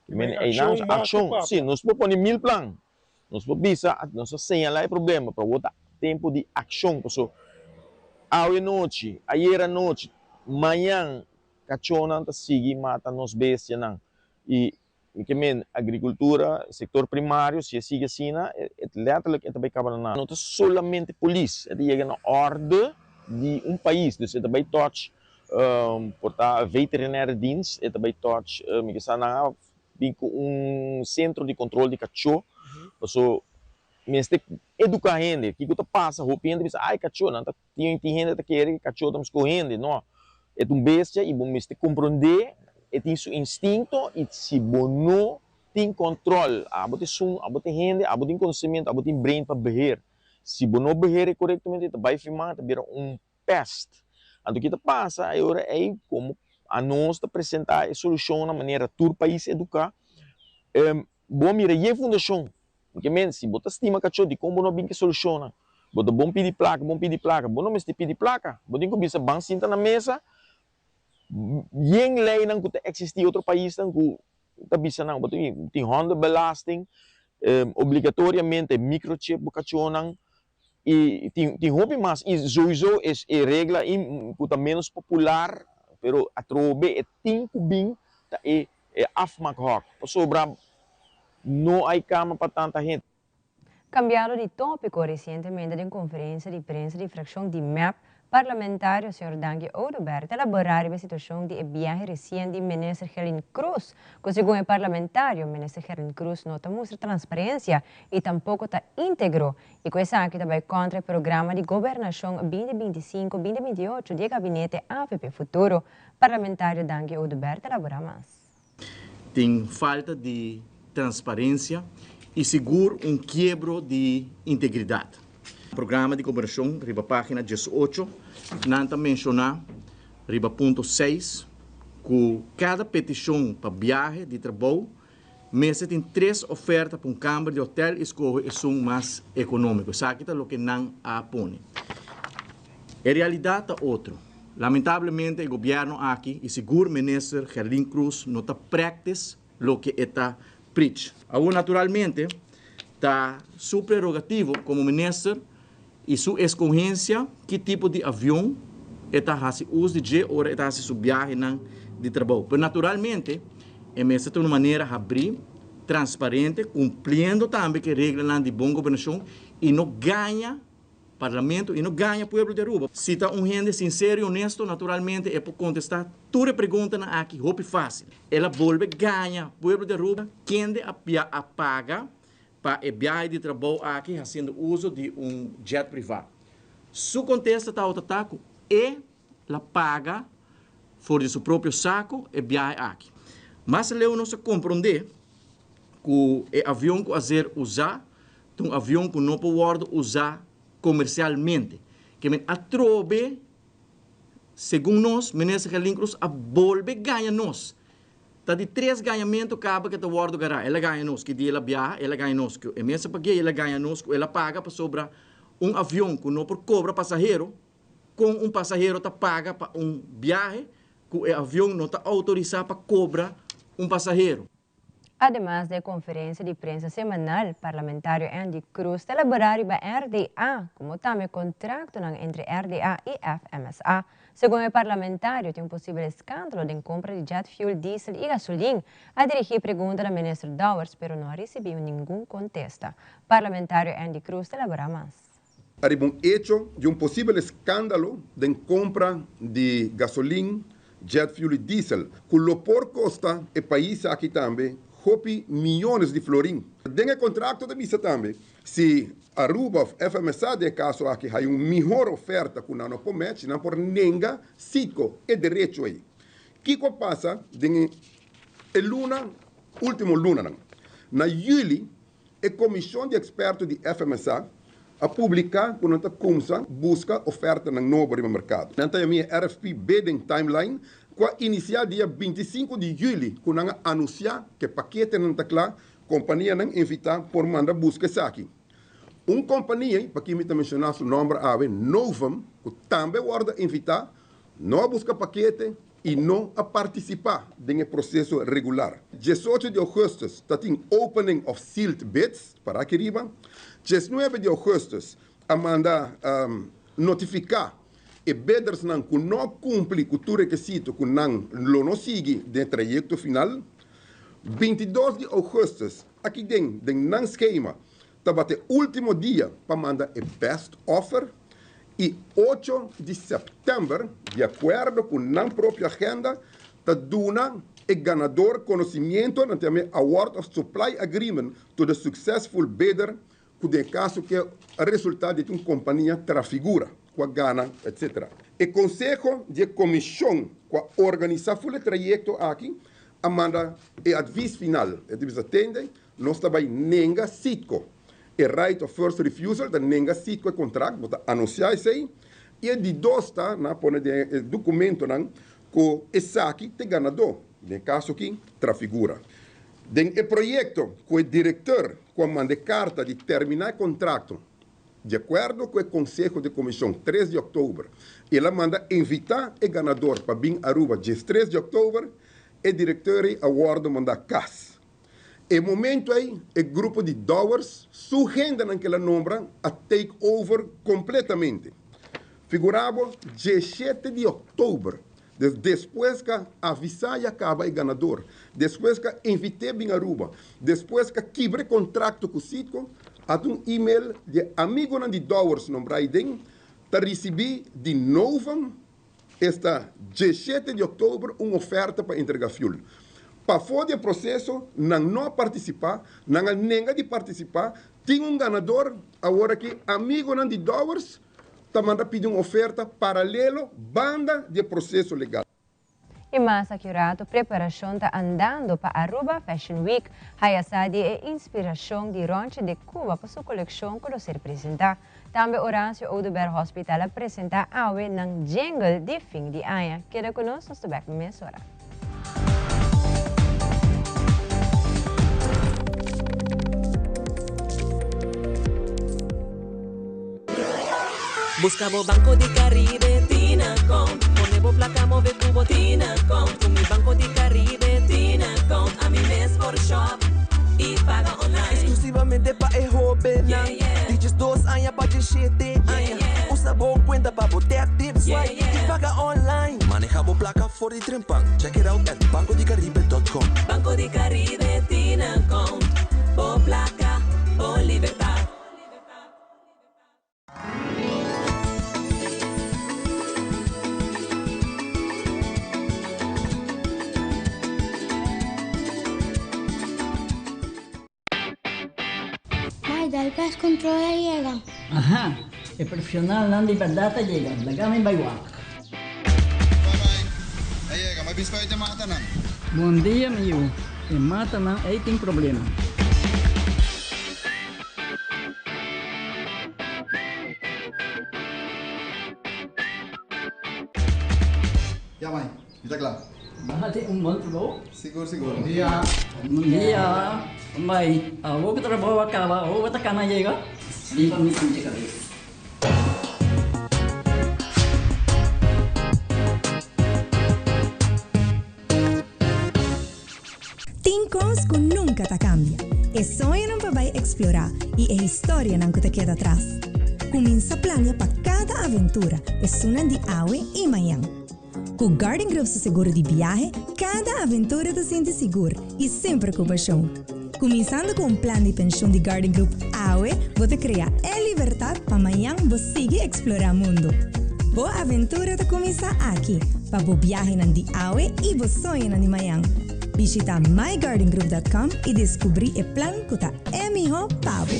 Speaker 21: Eynan accion, si nos por pone mil plan, Nos por bisa, nos a señalá e problema, pero awor ta tempu di akshon, paso awe nochi, ayera nochi, mañan kachónan ta sigui mata nos bestianan. I mi ke men, agrikultura, sektor primario, si e sigui asina, e lèterlik e ta bai kaba na nada. No ta solamente polis, e ta yega na òrde di un pais, dus e ta bai tòch por ta veterinaire dienst, e ta bai tòch mi ke sa nan a Bin ku un sentro di kontrol di kachó, paso mester eduká hende. Kiko ta pasa? Hopi hende bisa, ai kachó, nan ta tin tin hende ta kere ku kachó ta meskó hende. No, e ta un bestia i bo mester komprondé, e tin su instinto i si bo no tin kòntròl, abo ta esun, abo ta hende, abo tin konosementu, abo tin brain pa beheer. Si bo no beheer e korektamente e ta bai firmá, e ta bira un pest. Anto ki ta pasa e ora ei komo anos ta presenta e solushon na manera tur pais eduká, bo a mira ye fundashon. Ke men si bo ta stima kachó dikon bo no a bin ku e solushonnan? Bo ta bon pidi plaka, bon pidi plaka. Bo no mester pidi plaka. Bo tin ku bisa ban sinta na mesa yen leinan ku ta eksistí otro paisnan ku ta bisa nan bo tin hondenbelasting, obligatoriamente microchip bo kachónan Y tin tin hopi mas y souiso es e regla y cu ta menos popular pero atrobe e tin cu bin ta e e afmaakhok pasobra no hay cama pa tanta hende.
Speaker 3: Cambiando di topico, recientemente den conferencia di prensa di fraccion di mep, Parlamentario señor Dangui Oduber ta elabora riba e situacion di e biahe recien di Minister Gerlin Croes, cu segun e parlamentario, Minister Gerlin Croes no ta mustra transparencia y tampoco ta integro y cu esaki ta bay contra e programa di gobernacion 2025, 2028 di e gabinete avp Futuro. Parlamentario Dangui Oduber ta elabora mas.
Speaker 1: Tin falta di transparencia y sigur un kiebro di integridad. Programa di gobernacion riba pagina 18 nan ta menciona riba punto 6 cu cada peticion pa biahe di trabou mester tin tres oferta pa un kamber di hotel y scoge esun mas economico. Esaki ta loke nan a pone. E realidad ta otro. Lamentablemente e gobierno aki y sigur Minister Gerlin Croes no ta practice loke e ta preach. Awor naturalmente ta su prerogativo como minister y su escogencia ki tipo di avion e ta haci us di dje ora e ta haci su biahenan di trabou. Pero naturalmente e mester ta un manera habri, transparente, cumpliendo tambe cu e reglanan di bon gobernacion y no gaña Parlamento y no gaña pueblo di Aruba. Si ta un hende sincero y honesto, naturalmente e por contesta tur e preguntanan aki hopi facil. El a bolbe gaña pueblo di Aruba kende a a paga pa e biahe di trabou aki haciendo uzo di un jet priva. Su contesta tabata ta cu e la paga for di su propio saco e biahe aki. Mas aleu nos a compronde cu e avion cu a ser uza Ta un avion ku no por wòrdu usá komersialmente. Ke men atrobe, segun nos, Minister Gerlin Croes a bolbe gaña nos. Ta di tres gañamentu kaba ke ta wòrdu gará. El a gaña nos ki dia el a biaha, el a gaña nos ku e mes a pag'é i el a gaña nos ku el a paga pasobra un avion ku no por kobra pasahero, kon un pasahero ta paga pa un biahe ku e avion no ta outorisá pa kobra un pasahero?
Speaker 3: Ademas di e konferensia di prensa semanal, parlamentario Endy Croes ta elaborá riba RDA komo tambe kontraktonan entre RDA i FMSA. Segun e parlamentario tin un posibel eskandalo den kompra di jet fuel, diesel i gasolin. A dirigí pregunta na minister Dowers pero no a risibí ningun kontesta. Parlamentario Endy Croes ta elaborá mas.
Speaker 22: Ariba un echo di un posibel eskandalo den kompra di gasolin, jet fuel i diesel, ku lo por kosta e pais aki tambe hopi miyones di florin. Den e kontrakto ta bisa tambe, si Aruba of FMSA den e kaso aki haya un mihor oferta ku nan no por match, nan por nenga Citgo e derecho ei. Kiko a pasa den e luna ultimo lunanan? Na yüli e komishon di eksperto di FMSA. a publiká ku nan ta kumsa buska ofertanan nobo riba merkado. Nan ta yama e RFP Bidding Timeline ku a inisiá dia 25 di yüli ku nan a anunsiá ku e paketenan ta kla, kompanianan invitá por manda buska esaki. Un kompania, pa ki mi ta menshoná su nòmber awe, Novum, ku tambe wòrdu invitá, no a buska pakete i no a partisipá den e proseso regular. 18 di ougùstùs ta tin opening of sealed bids, para aki riba. 19 di ougùstùs a manda notifiká e biddersnan ku no a kumpli ku tur rekisito ku nan lo no sigui den e trayekto final. 22 di ougùstùs aki den den nan skema tabata e último dia pa manda e best offer i ocho di sèptèmber, di akuerdo ku nan propio agenda, ta duna e ganador konosimiento, nan ta yama e award of supply agreement to the successful bidder, ku den e kaso ke a resultá di ta un kompania Trafigura ku a gana, etc. E konseho di e komishon ku a organisá ful e trayekto aki a manda e advis final, e ta bisa tende, Nos ta bai nenga Citgo. E right of first refusal ta nenga Citgo e contract, bo ta anuncia esey. Y e di dos ta, nan a pone den e documentonan, cu esaki t'e ganador, den e caso aki, Trafigura. Den e proyecto cu e directeur cu a manda e carta di termina e contracto, di acuerdo cu e conseho di comision tres di october, el a manda invita e ganador pa bin Aruba 13 di october, e directeur ey a wordo manda cas. E momento ei e grupo di Dowers su hendenan ku el a nombra a take over kompletamente. Figurá bo, 17 di òktober, des despues ku a avisá i a kaba e ganador, despues ku a invit'é bin Aruba, despues ku a kibra e kontrakto ku Citgo, a ta un email di e amigonan di Dowers nombrá aiden ta risibí di Novum Esta 17 di òktober un oferta pa entrega fuel. Pafó di e proseso nan no a partisipá, nan a nenga di partisipá, tin un ganador, awor aki amigonan di Dowers ta manda pidi un oferta paralelo banda di e proseso legal.
Speaker 3: Y mas aki un rato preparacion ta andando pa Aruba Fashion Week. Haya sa di e inspiracion di Ronchi de Cuba pa su coleccion cu lo ser presenta. Tambe Horacio Oduber Hospital a presenta awe nan jingle di fin di aña. Keda cu nos, nos ta bek mesora.
Speaker 2: Busca bo Banco di Caribe Tina Account. Pone bo placa move cu bo Tina Account. Cu mi Banco di Caribe Tina Account ami mes por shop y paga online.
Speaker 4: Exclusivamente pa e hobennan di 12 aña pa 17 aña. Usa bo cuenta pa bo tap, tip, swipe y paga online.
Speaker 23: Maneha bo placa for di trempan. Check it out at bancodicaribe.com.
Speaker 2: Banco di Caribe Tina Account. Bo placa, bo libertad.
Speaker 13: Mai, dal pest control a yega.
Speaker 24: Aha, e profesionalnan di berdad a yega, laga mi bai wak.
Speaker 25: A yega, mi bisa pa e matanan.
Speaker 24: Bon dia mi yu, e matanan ei tin problema.
Speaker 25: Ya mai, mi ta kla.
Speaker 24: Bo hasi un bon trabou.
Speaker 25: Sigur, sigur. Bon dia.
Speaker 24: Bon dia. Mai, awor ku trabou a kaba, awor bo ta kana yega? Lipa mi sinti kabes.
Speaker 26: Tin kos ku nunka ta kambia, e soñonan pa bai eksplorá i e historianan ku ta keda atras. Kuminsá plania pa kada aventura, esunnan di awe i mañan. Ku Guardian Group su seguro di biahe, kada aventura ta sinti sigur i semper ku pashon. Kuminsando ku un plan di penshun di Guardian Group awe, bo ta krea e libertat pa mañan bo sigui eksplorá mundu. Bo aventura ta kuminsá aki, pa bo biahenan di awe i bo soñonan di mañan. Bishita myguardiangroup.com i deskubrí e plan ku ta e mihó pa bo.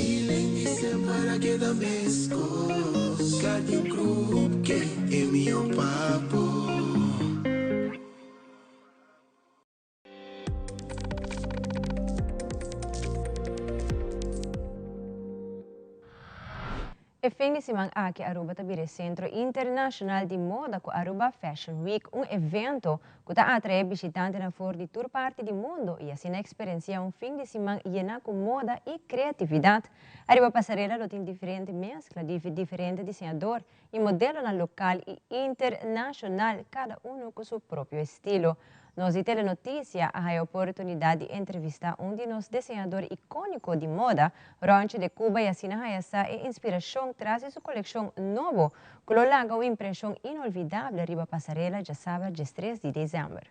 Speaker 3: E fin di siman aki Aruba ta bira e sentro internashonal di moda ku Aruba Fashion Week, un evento ku ta atraé bishitantenan for di tur parti di mundu i asina eksperensiá un fin di siman yená ku moda i kreatividat. Ariba pasarela lo tin diferente meskla di diferente diseñador i modelonan lokal i internashonal, kada unu ku su propio estilo. Nos di Telenoticia a haya oportunidad di entrevista un di nos diseñador iconico di moda, Ronchi de Cuba y asina haya sa e inspiracion tras di su coleccion nobo cu lo laga un impresion inolvidable riba pasarela djasaber diestres di december.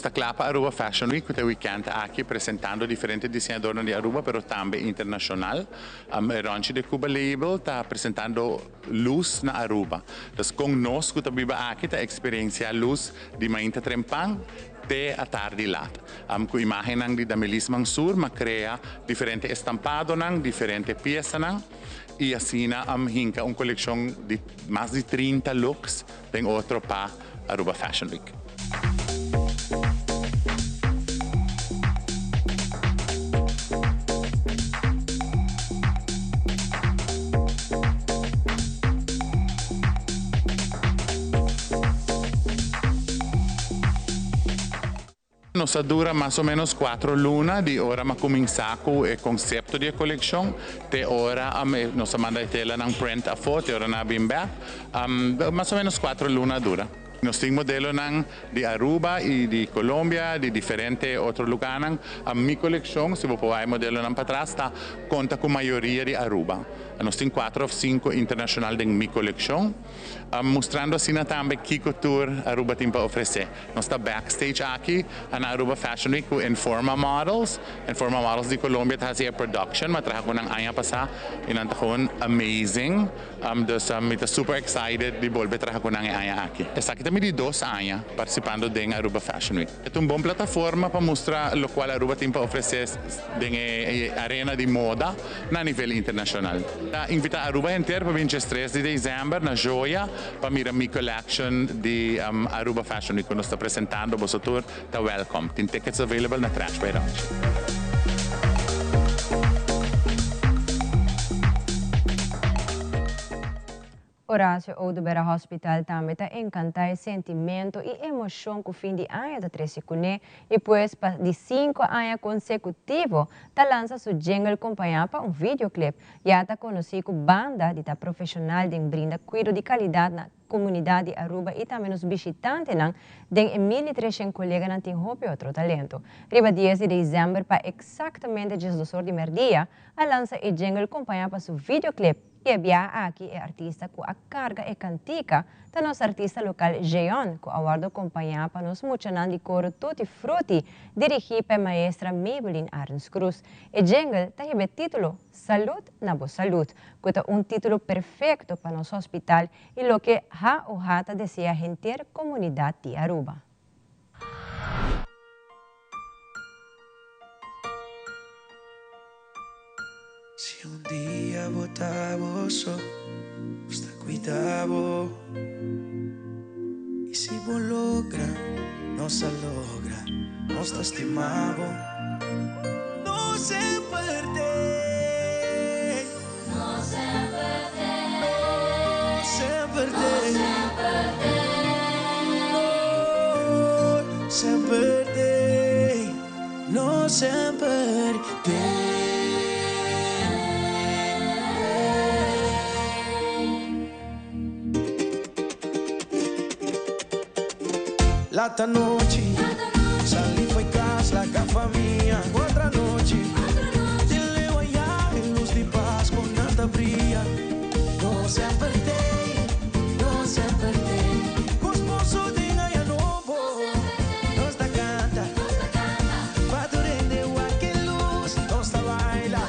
Speaker 5: Ta kla pa Aruba Fashion Week ku ta e weekend aki presentando diferente diseñadornan di Aruba pero tambe internashonal. E Ronchi de Cuba label ta presentando lus na Aruba. Dus kon nos ku ta biba aki ta eksperensia lus di mainta trempan te atardi lat. Ku imagennan di Damelis Mansur m'a krea diferente estampadonan, diferente piesanan i asina hinka un kolekshon di mas di 30 looks den otro pa Aruba Fashion Week. Nos a dura mas o menos cuatro luna di ora m'a cuminsa cu e concepto di e coleccion te ora nos a manda e telanan print afo te ora nan a bin bek. Mas o menos cuatro luna a dura. Nos tin modelonan di Aruba y di Colombia, di diferente otro lugarnan. Mi coleccion, si bo por wak e modelonan patras, ta conta cu mayoria di Aruba. Nos tin cuatro of cinco internacional den mi coleccion, mustrando asina tambe kico tur Aruba tin pa ofrece. Nos ta backstage aki na Aruba Fashion Week cu Informa Models. Informa Models di Colombia ta haci e production, mi a traha cu nan aña pasa y nan ta gewoon amazing. Dus mi ta super excited di bolbe traha cu nan e aña aki. Esaki ta mi di dos aña participando den Aruba Fashion Week. E ta un bon plataforma pa mustra locual Aruba tin pa ofrece den e arena di moda na nivel internacional. Ta invita Aruba henter pa bin djestres di december na Joya pa mira mi collection di Aruba Fashion Week cu nos ta presentando. Boso tur ta welcome. Tin tickets available na Trash by Ronchi.
Speaker 3: Horacio Oduber Hospital tambe ta encanta e sentimento y emocion cu fin di aña ta trece cune y pues pa di cinco aña consecutivo ta lansa su jingle compaña pa un videoclip. Ya ta conoci cu banda di ta profesional den brinda cuido di calidad na comunidad di Aruba y tambe nos bishitantenan den e 1300 coleganan tin hopi otro talento. Riba dies di december pa exactamente 12 or di merdia a lansa e jingle compaña pa su videoclip. I e biaha aki e artista ku a karga e kantika ta nos artista lokal Jeon ku a wòrdu kompañá pa nos muchanan di koro Tutti Frutti dirigí pa e maestra Maybelline Arends Cruz. E jingle ta hiba e título Salud na bo salud ku ta un título perfekto pa nos hospital i loke HOH ta desea henter komunidat di Aruba.
Speaker 4: Si un dia bo ta bo so, nos ta cuida bo. Y si bo logra, nos a logra, nos ta stima bo. No semper t'ey. No semper t'ey. No semper t'ey. No semper t'ey. No semper t'ey. Lata nochi, sali fo'i cas, laga famia, otra nochi, Di leu aya e luz di Pasco nan ta bria. No semper t'ey, no semper t'ey, Cu esposo den aña nobo, nos ta canta, Pa tur hende wak e luz, nos ta baila,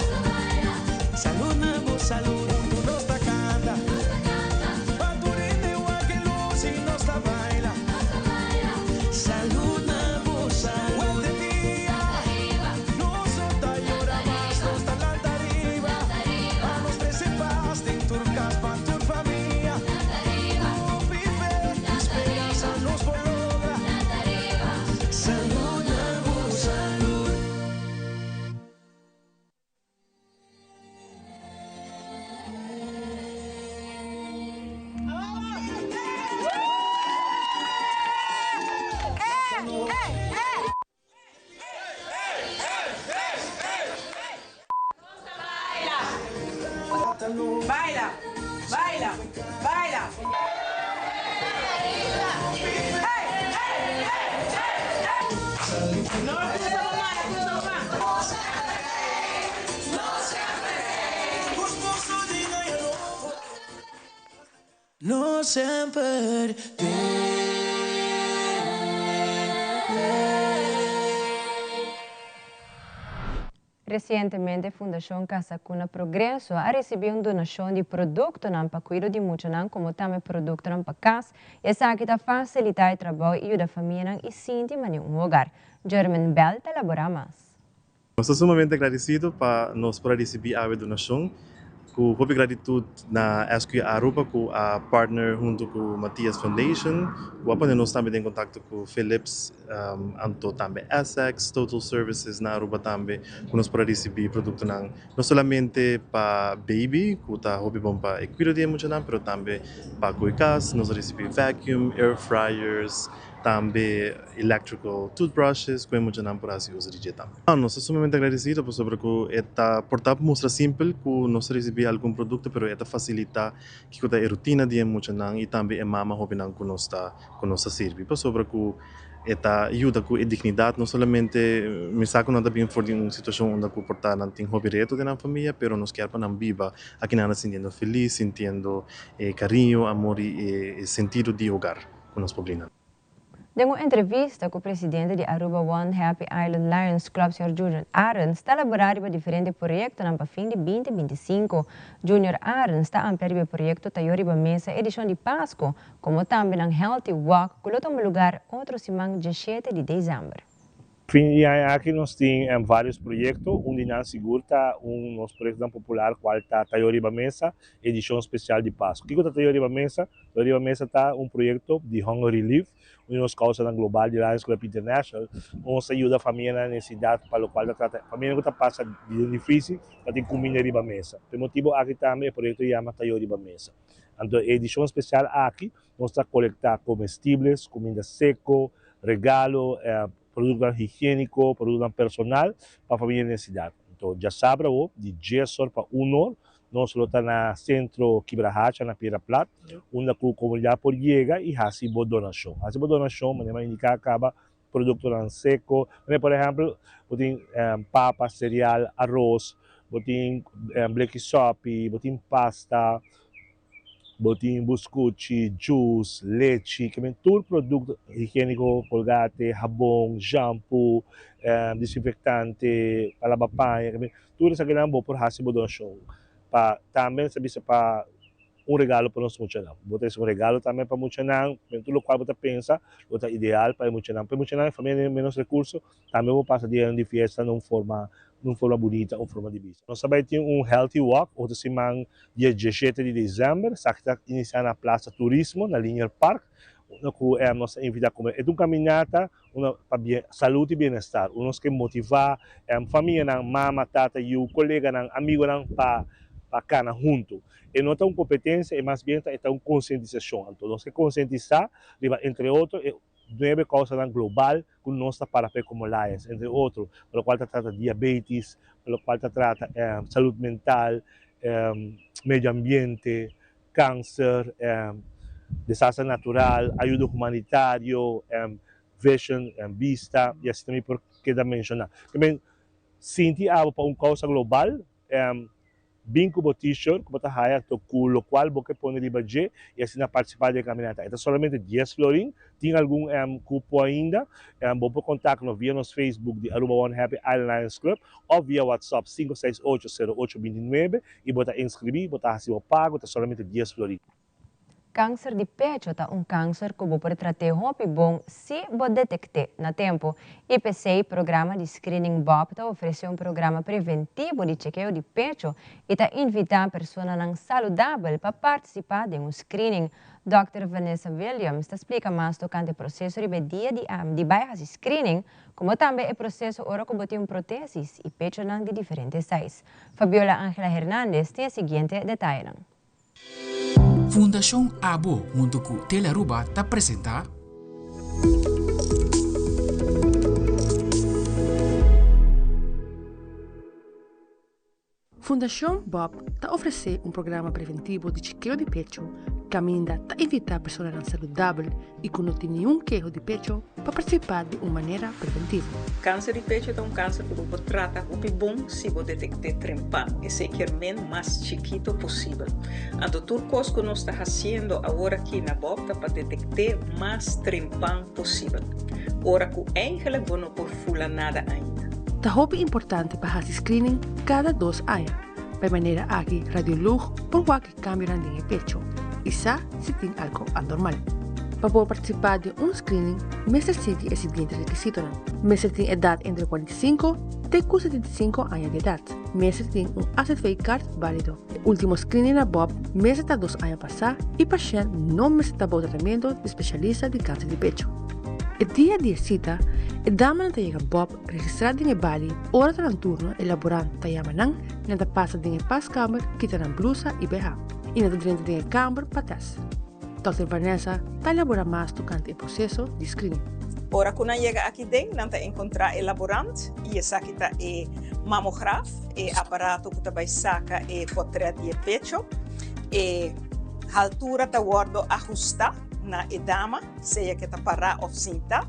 Speaker 4: Salud na bo salud, hunto nos ta canta, Pa tur hende wak e luz y nos ta baila, Salud na bo salud. Wete dia, nos ta. No semper
Speaker 3: Resientemente Fundashon Casa Cuna Progreso a risibí un donashon di produktonan pa kuido di muchanan komo tambe produktonan pa kas. Esaki ta fasilitá e trabou i yuda famianan i sinti manera un hogar. German Bell ta laborá mas.
Speaker 6: Nos ta sumamente agradecido pa nos por a ricibi awe donacion. Cu hopi gratitud na SQ Aruba cu a partner hunto cu Matias Foundation cu a pone nos tambe den contacto cu Philips anto tambe Essex Total Services na Aruba tambe cu nos por a ricibi productonan no solamente pa baby cu ta hopi bon pa e cuido di e muchanan pero tambe pa cu e cas. Nos a ricibi vacuum, air fryers, Tambe electrical toothbrushes cu e muchanan por haci uso di dje tambe. Nos ta sumamente agradecido pasobra cu e ta por ta mustra simpel cu nos ta ricibi algun producto pero e ta facilita kico ta e rutina di e muchanan y tambe e mama hobennan cu nos ta cu nos ta sirbi pasobra cu e ta yuda cu e dignidad no solamente mi sa cu nan ta bin for di un situacion unda cu por ta nan tin hopi reto den nan famia pero nos kier pa nan biba aki nan ta sintiendo feliz sintiendo e cariño amor y e sentido di hogar. ku nos pobrinan.
Speaker 3: Den un entrevista ku presidente di Aruba One Happy Island Lions Club señor Junior Arends ta laborá riba diferente proyektonan pa fin di binti 25. Junior Arends ta amplia riba e proyekto Tayo Riba Mesa edishon di Pasku komo tambe nan Healthy Walk ku lo tuma lugar otro siman 17 di desèmber.
Speaker 7: Fin di aña aki nos tin varios proyecto, un di nan sigur ta un nos proyectonan popular cual ta Tayo Riba Mesa, edicion special di Pascu. Kico ta Tayo Riba Mesa? Tayo Riba Mesa ta un proyecto di Hunger Relief, un di nos causanan global di Lions Club International. Nos ta yuda famianan na necesidad pa locual ta trata famianan cu ta pasa di dificil pa tin cuminda riba mesa. Pa e motibo aki tambe e proyecto yama Tayo Riba Mesa. Anto e edicion special aki nos ta colecta comestibles, cuminda seco, regalo, produktonan higiéniko, produktonan personal pa famia den sidat. Anto djasabra awo di dies or pa un or nos lo ta na Sentro Kibrahacha na Piedra Plat unda ku komunidat por yega i hasi bo donashon. Hasi bo donashon manera mi a indiká kaba produktonan seko, manera por ehèmpel bo tin papa, sereal, aros, bo tin bleki sòpi, bo tin pasta, Bo tin buskuchi, juice, lechi, ke men tur produkto higiéniko, kolgate, habon, shampoo, disinfektante, pa laba paña, ke men tur esakinan bo por hasi bo donashon. Pa tambe nos ta bisa pa un regalo pa nos muchanan. Bo ta hasi un regalo tambe pa muchanan, men tur lokual bo ta pensa lo ta ideal pa e muchanan. Pa e muchanan e famia den menos rekurso Tambe bo pasa dianan di fiesta na un forma na un forma bunita, un forma di bista. Nos ta bai tin un Healthy Walk otro siman dia 17 di december. Esaki ta inicia na Plaza Turismo na Linear Park unda cu nos ta invita come. E ta un caminata unda pa bien salud y bienestar. Unda nos ke motiva famianan, mama, tata, yiu, coleganan, amigonan pa pa cana hunto. E no ta un competencia, e mas bien ta e ta un concientisacion. Anto nos ke concientisa riba entre otro e Nuebe kousanan global ku nos ta para p'e komo Lions, entre otro, pa lokual ta trata diabetis, pa lokual ta trata salud mental, medio ambiente, kanser, desaster natural, ayudo humanitario, vision, bista, i asina mi por keda menshoná. Sinti abo pa un kousa global. Bin ku bo t-shirt ku bo ta haya to ku lokual bo ke pone riba dje i asina partisipá den e kaminata. E ta solamente dies florin. Tin algun kupo ainda. Bo por kontak nos via nos Facebook di Aruba One Happy Island Lions Club òf via WhatsApp sinku seis ocho sero ocho binti nuebe i bo ta inskribí, bo ta hasi bo pago, ta solamente dies florin.
Speaker 3: Kanser di pecho ta un kanser ku bo por trat'é hopi bon si bo detekt'é na tempu. I p'esei programa di screening Bob ta ofresé un programa preventivo di chekeo di pecho i ta invitá personanan saludabel pa partisipá den un screening. Dòkter Vanessa Williams ta splika mas tokante e proseso riba e dia di di bai hasi screening, komo tambe e proseso ora ku bo tin un protesis i pechonan di diferente size. Fabiola Angela Hernandez tin e siguiente detayenan.
Speaker 8: Fundashon Abo huntu ku Telearuba ta presentá.
Speaker 9: Fundashon Bob ta ofresé un programa preventivo di chikeo di pecho kaminda ta invitá personanan saludabel i ku no tin niun keho di pecho pa partisipá di un manera preventivo.
Speaker 10: Kanser di pecho ta un kanser ku bo por trata hopi bon si bo detekt'é trempan. Esei kier men mas chikito posibel. Anto tur kos ku nos ta hasiendo awor aki na Bob ta pa detekt'é mas trempan posibel. Ora ku eigenlik bo no por fula nada ainda.
Speaker 9: Ta hopi importante pa hasi screening kada dos aña. Pa e manera aki radioloog por wak e kambionan den e pecho i sa si tin algo anormal. Pa por partisipá den un screening mester sigui e siguiente rekisitonan. Mester tin edat entre 45 te ku 75 aña di edat. Mester tin un AZV-kaart bálido. E último screening na Bob mester ta dos aña pasá i pashènt no mester ta bou tratamentu di spesialista di kanser di pecho. E dia di e sita, e damanan ta yega Bob registrá den e bali, ora ta nan turno e laborant ta yama nan i nan ta pasa den e paskamer kita nan blusa i behá i nan ta drenta den e kamber pa tèst. Dòkter Vanessa ta elaborá mas tokante e proseso di screening.
Speaker 10: Ora ku nan yega aki den, nan ta enkontrá e laborant i esaki ta e mamograaf, e aparato ku ta bai saka e potrèt di e pecho. E haltura ta wòrdu ahustá na e dama, sea ku e ta pará òf sintá.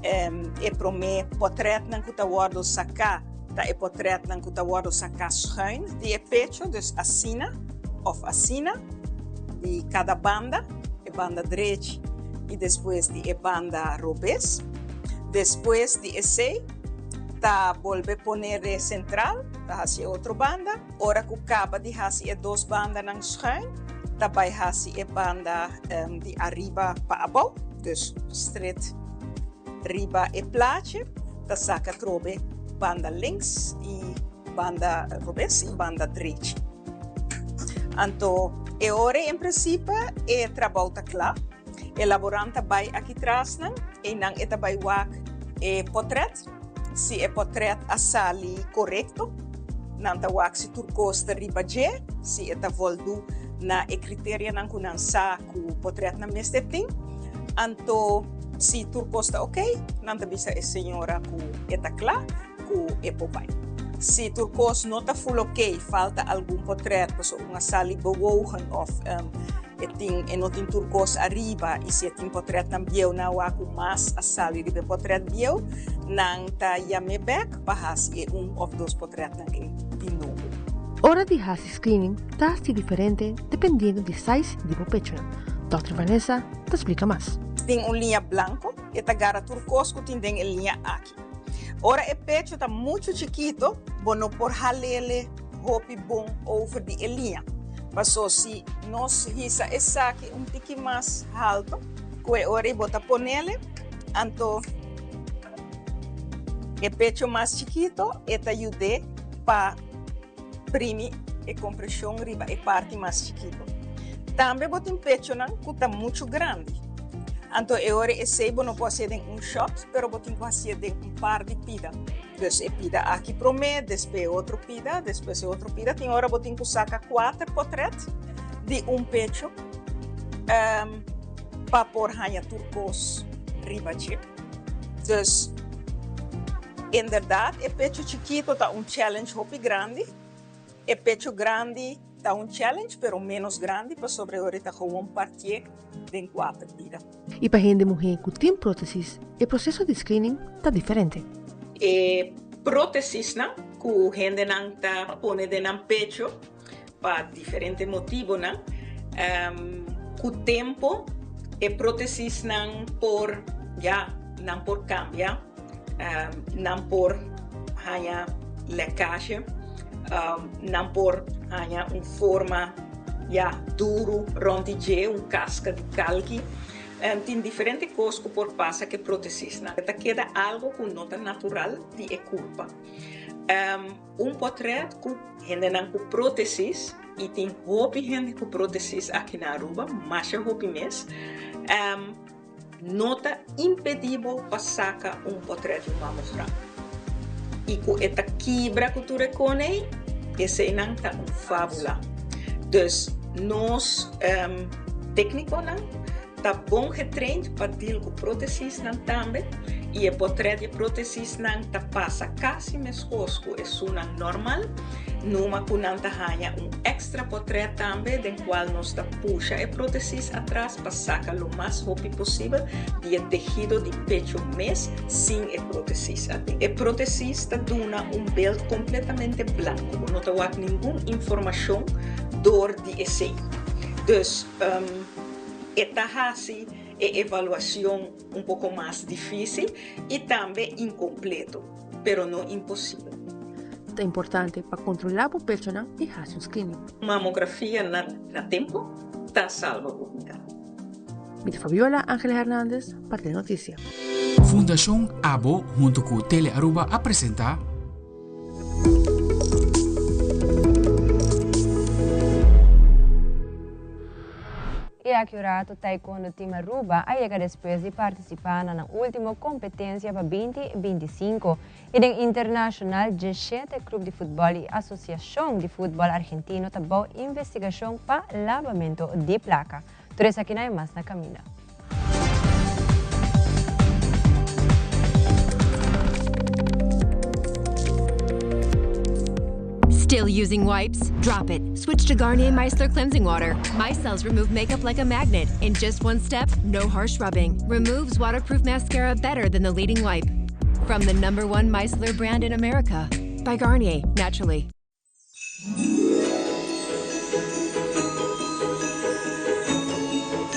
Speaker 10: E promé potrètnan ku ta wòrdu saká ta e potrètnan ku ta wòrdu saká schuin di e pecho, dus asina òf asina. Di kada banda, e banda drechi i despues di e banda robes. Despues di esei ta bolbe pone re sentral, ta hasi e otro banda. Ora ku kaba di hasi e dos bandanan schuin, ta bai hasi e banda di ariba pa abou, dus stret riba e plaatje, ta saka atrobe banda links i banda robes i banda drechi. Anto e ora en principe e trabou ta kla. E laborant ta bai aki trasnan, einan e ta bai wak e potret. Si e potret a sali korekto, nan ta wak si tur kos ta riba dje, si e ta voldu na e kriterianan ku nan sa ku potretnan mester tin. Anto si tur kos ta oké, nan ta bisa e señora ku e ta kla. ku e por bai. Si tur kos no ta full ok, falta algun potret, pasobra un a sali bewogen of e tin e no tin tur kos ariba i si e tin potretnan bieu nan wak ku mas a sali riba e potret bieu, nan ta yam'é bek pa hasi e un of dos potretnan ei di nobo.
Speaker 9: Ora di hasi screening ta hasi diferente dependiendo di size di bo pechonan. Dòkter Vanessa ta splika mas.
Speaker 10: Tin un liña blanco, e ta gara tur kos ku tin den e liña aki. Ora e pecho ta mucho chikito, bo no por halele hopi bon over di e liña. Paso si nos hisa esaki un tiki mas halto ku e ora ei bo ta ponele, anto e pecho mas chikito e ta yud'é pa primi e kompreshon riba e parti mas chikito. Tambe bo tin pechonan ku ta muchu grandi. Anto e ora esei bo no por hasié den un shòt, pero bo tin ku hasié den un par di pida. Dus e pida aki promé, despues e otro pida, despues e otro pida. Tin ora bo tin ku saka kuater potrèt di un pecho pa por haña tur kos riba dje. Dus, inderdaad e pecho chikito ta un challenge hopi grandi. E pecho grandi ta un challenge, pero menos grandi pasobra e ora e ta gewoon partié den kuater pida.
Speaker 9: I pa hende muhé ku tin prótesis, e proseso di screening ta diferente.
Speaker 10: E prótesisnan ku hendenan ta pone den nan pecho pa diferente motibonan. Ku tempo e prótesisnan por, ya, nan por kambia, nan por haña lèkashe, nan por haña un forma, ya, duru rònt di dje, un kaska di kalki. Tin diferente kos ku por pasa ku e prótesisnan. Ta keda algu ku no ta natural di e kurpa. Un potret ku hendenan ku prótesis i tin hopi hende ku prótesis aki na Aruba, masha hopi mes, no ta impedí bo pa saka un potret di un mamogram. I ku e ta kibra ku tur e kon ei, eseinan ta un fábula. Dus nos téknikonan. ta bon getraind pa deal ku prótesisnan tambe i e potrèt di e prótesisnan ta pasa kasi meskos ku esunnan normal, numa ku nan ta haña un èkstra potrèt tambe den kual nos ta pusha e prótesis atras pa saka lo mas hopi posibel di e tehido di pecho mes sin e prótesis aden. E prótesis ta duna un beeld kompletamente blanku, bo no ta wak ningun informashon dor di esei. Dus e ta hasi e evaluacion un poco mas dificil y tambe incompleto, pero no imposibel.
Speaker 9: Ta importante pa controla bo pechonan y haci un screening.
Speaker 10: Mamografia na na tempo ta salba bo bida.
Speaker 9: Mi ta Fabiola Angela Hernandez pa Telenoticia.
Speaker 8: Fundacion Abo hunto cu Tele Aruba a presenta.
Speaker 3: E aki un rato Taekwondo Team Aruba a yega despues di participa na nan ultimo competencia pa 2025 y den internacional 17 club di futbol y asociacion di futbol argentino ta bou investigacion pa labamento di placa. Tur esakinan y mas na caminda.
Speaker 11: Still using wipes? Drop it. Switch to Garnier Micellar Cleansing Water. Micelles remove makeup like a magnet. In just one step, no harsh rubbing. Removes waterproof mascara better than the leading wipe. From the number one micellar brand in America. By Garnier, naturally.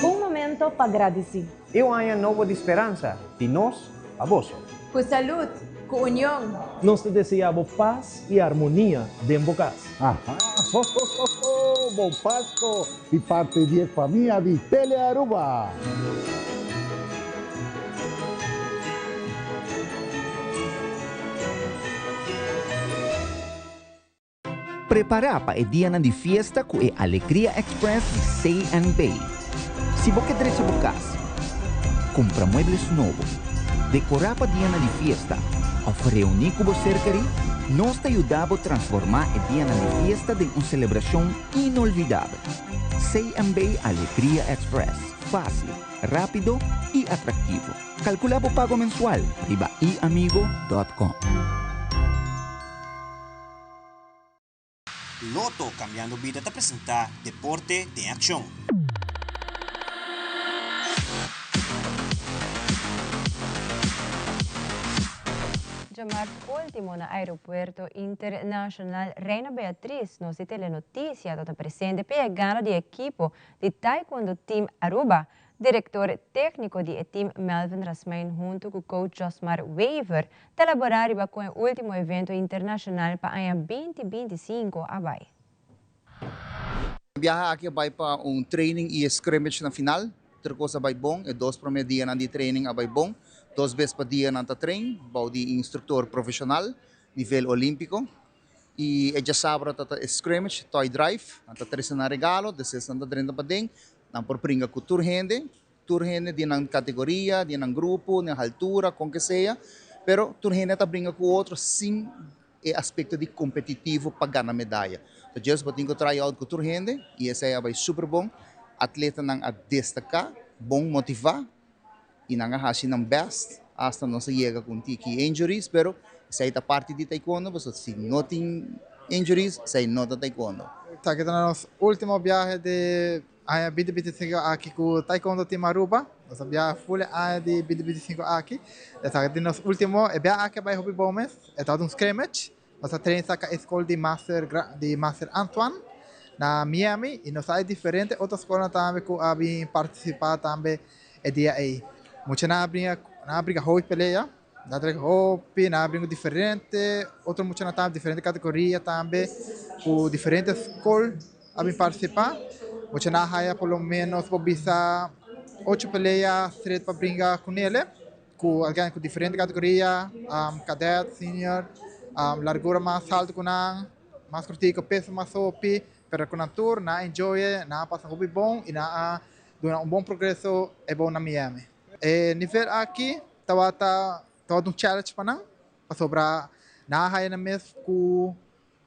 Speaker 12: Un momento pa gradisí.
Speaker 13: I un aña nobo di speransa di nos pa boso.
Speaker 12: Ku salud, ku union.
Speaker 14: Nos ta deseá bo pas i armonia den bo kas.
Speaker 15: Aha, ho ho ho ho, bon Pasco di parti di e famia di Telearuba!
Speaker 16: Prepará pa e dianan di fiesta ku e Alegria Express di CNB. Si bo ke drecha bo kas, kumpra muebles nobo, dekorá pa dianan di fiesta òf reuní ku bo ser kerí, nos ta yuda bo transformá e dianan di fiesta den un selebrashon inolvidabel. CNB Alegria Express, fásil, rápido i atraktivo. Kalkulá bo pago mensual riba iamigo dòt com.
Speaker 17: Lotto Cambiando Bida ta presenta Deporte den Accion.
Speaker 3: Djamars ultimo na Aeropuerto Internacional Reina Beatriz nos di Telenoticia ta ta presente p'e yegada di ekipo di Taekwondo Team Aruba Director tecnico di e team Melvin Rasmijn hunto cu coach Josmar Wever ta elabora riba con e ultimo evento internacional pa aña 2025 a bay.
Speaker 25: E biaha aki a bai pa un training y e scrimmage na final. Tur cos a bai bon. E dos prome dianan di training a bai bon. Dos bes pa dia nan ta train bou di instructor profesional nivel olimpico. Y e djasabra ta ta e scrimmage, toy drive. Nan ta trece nan regalo, despues nan ta drenta paden. Nan por bringa ku tur hende, tur hende di nan kategoria, di nan grupo, di nan haltura, kon ke sea, pero tur hende ta bringa ku otro sin e aspekto di kompetitivo pa gana medaya. So djes bo tin ku try out ku tur hende i esei a bai super bon. Atletanan a destaká, bon motivá i nan a hasi nan best hasta nos a yega ku un tiki injuries, pero esei ta parti di taekwondo pasobra si no tin injuries esei no ta taekwondo.
Speaker 18: Esaki ta nos ultimo biahe di aña binti binti sinku aki ku Taekwondo Team Aruba. Nos a biaha full e aña di binti binti sinku aki. Esaki ta nos ultimo. E biaha aki a bai hopi bon mes. E tabata un scrimmage. Nos a train saka e skol di Master di Master Antoine na Miami y nos a e diferente otro skolnan tambe ku a bin partisipa tambe e dia ei. Muchanan a bringa nan a bringa hopi pelea, nan a trek hopi, nan a bringa ku diferente otro muchanan tambe, diferente kategoria tambe ku diferente skol a bin partisipa. Muchanan a haya por lo menos por bisa ocho pelea stret pa bringa kunele. Ku algen ku diferente kategoria, kadet, senior, largura mas haltu ku nan, mas kortiku, peso mas hopi, pero ku nan tur nan a enjoy e, nan a pasa hopi bon i nan a duna un bon progreso e bon na Miami. E nivel aki tabata tabata un challenge pa nan, pasobra nan a haya nan mes ku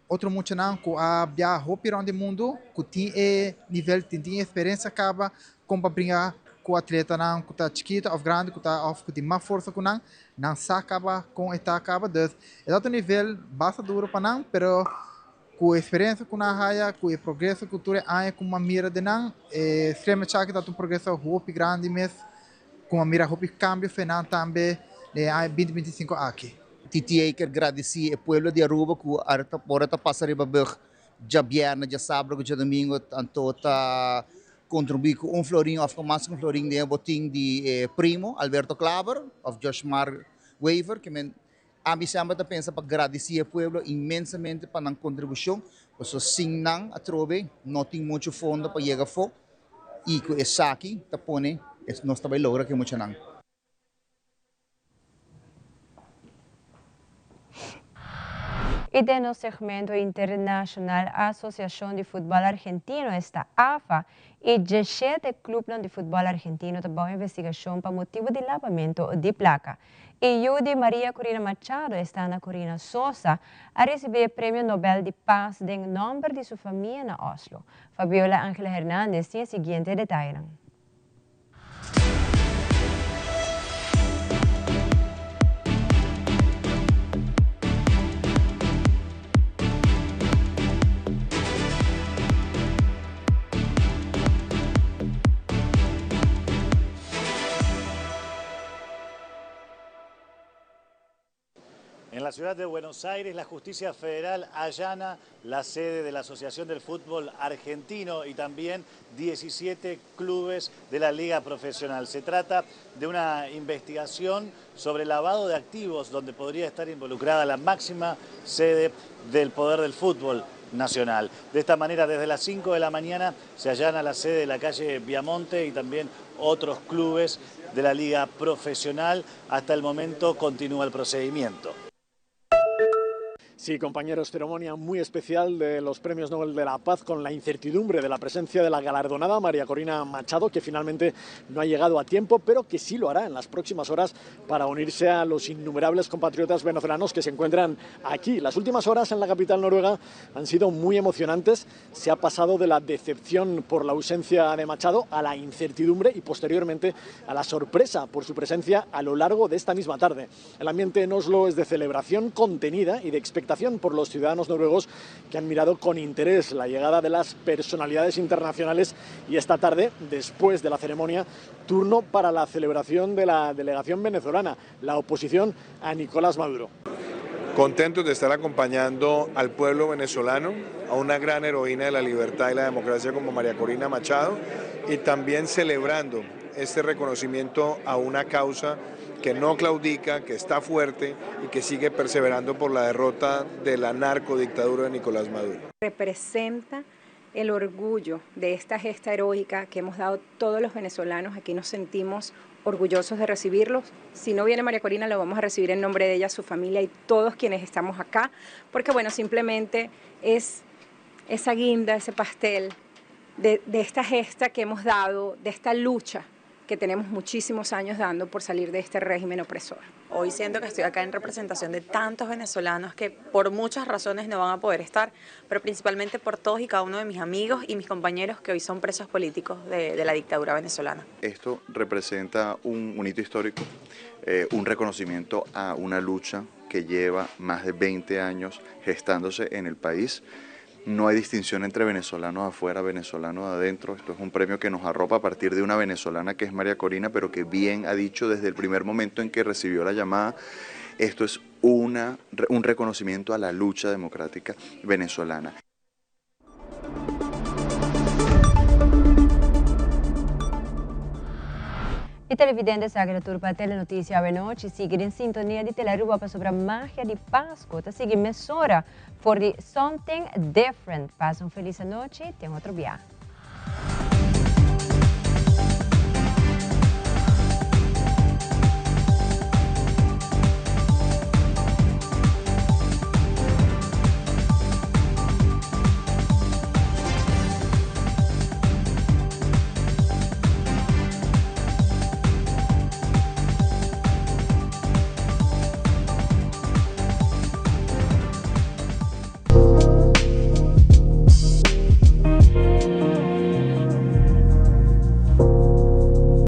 Speaker 18: otro muchanan ku a biaha hopi rònt di mundu ku tin e nivel, tin e eksperensia kaba kon pa bringa.
Speaker 1: ku atletanan ku ta chikitu òf grandi ku ta òf ku tin mas forsa ku nan, nan sa kaba kon e ta kaba. Dus e ta un nivel basta duro pa nan, pero ku e eksperensia ku nan a haya, ku e progreso ku tur e aña ku mi a mira den nan, e scrimmage aki ta un progreso hopi grandi mes, ku mi a mira hopi kambio fe nan tambe den e aña binti 25 aki.
Speaker 25: TTA kier gradisí e pueblo di Aruba ku ora ta pasa riba bug djabièrnè, djasabra ku djadumingu anto ta kontribuí ku un florin òf ku mas ku un florin den e botin di e primo Alberto Klaber òf Joshmar Wever ke men ami semper ta pensa pa gradisí e pueblo inmensamente pa nan kontribushon pasobra sin nan atrobe no tin muchu fondo pa yega afó i ku esaki ta pone nos ta bai logra ku e muchanan.
Speaker 3: Y den nos segmento internacional Asociacion di Futbol Argentino esta AFA y djeshete clubnan di futbol argentino ta bao investigacion pa motibo di labamento di placa. E yu di Maria Corina Machado esta Ana Corina Sosa a ricibi e Premio Nobel di Paz den nomber di su famia na Oslo. Fabiola Angela Hernandez tin e siguiente detayenan.
Speaker 19: En la ciudad de Buenos Aires, la justicia federal allana la sede de la Asociación del Fútbol Argentino y también 17 clubes de la Liga Profesional. Se trata de una investigación sobre lavado de activos donde podría estar involucrada la máxima sede del poder del fútbol nacional. De esta manera, desde las 5 de la mañana se allana la sede de la calle Viamonte y también otros clubes de la Liga Profesional. Hasta el momento continúa el procedimiento.
Speaker 20: Sí, compañeros, ceremonia muy especial de los Premios Nobel de la Paz con la incertidumbre de la presencia de la galardonada María Corina Machado, que finalmente no ha llegado a tiempo, pero que sí lo hará en las próximas horas para unirse a los innumerables compatriotas venezolanos que se encuentran aquí. Las últimas horas en la capital noruega han sido muy emocionantes. Se ha pasado de la decepción por la ausencia de Machado a la incertidumbre y posteriormente a la sorpresa por su presencia a lo largo de esta misma tarde. El ambiente en Oslo es de celebración contenida y de expectación por los ciudadanos noruegos que han mirado con interés la llegada de las personalidades internacionales y esta tarde, después de la ceremonia, turno para la celebración de la delegación venezolana, la oposición a Nicolás Maduro.
Speaker 21: Contentos de estar acompañando al pueblo venezolano, a una gran heroína de la libertad y la democracia como María Corina Machado, y también celebrando este reconocimiento a una causa que no claudica, que está fuerte y que sigue perseverando por la derrota de la narcodictadura de Nicolás Maduro.
Speaker 22: Representa el orgullo de esta gesta heroica que hemos dado todos los venezolanos. Aquí nos sentimos orgullosos de recibirlos. Si no viene María Corina, lo vamos a recibir en nombre de ella, su familia y todos quienes estamos acá, porque bueno, simplemente es esa guinda, ese pastel de, de esta gesta que hemos dado, de esta lucha que tenemos muchísimos años dando por salir de este régimen opresor.
Speaker 24: Hoy siento que estoy acá en representación de tantos venezolanos que por muchas razones no van a poder estar, pero principalmente por todos y cada uno de mis amigos y mis compañeros que hoy son presos políticos de, la dictadura venezolana.
Speaker 25: Esto representa un, hito histórico, eh, un reconocimiento a una lucha que lleva más de 20 años gestándose en el país. No hay distinción entre venezolanos afuera, venezolanos adentro. Esto es un premio que nos arropa a partir de una venezolana que es María Corina, pero que bien ha dicho desde el primer momento en que recibió la llamada, esto es una, un reconocimiento a la lucha democrática venezolana.
Speaker 3: E televidente sa ku tur pa Telenoticia awenochi. Sigui den sintonia di Telearuba pasobra magia di Pasco ta sigui mesora for di Something Different. Pasa un feliz anochi, te otro biaha.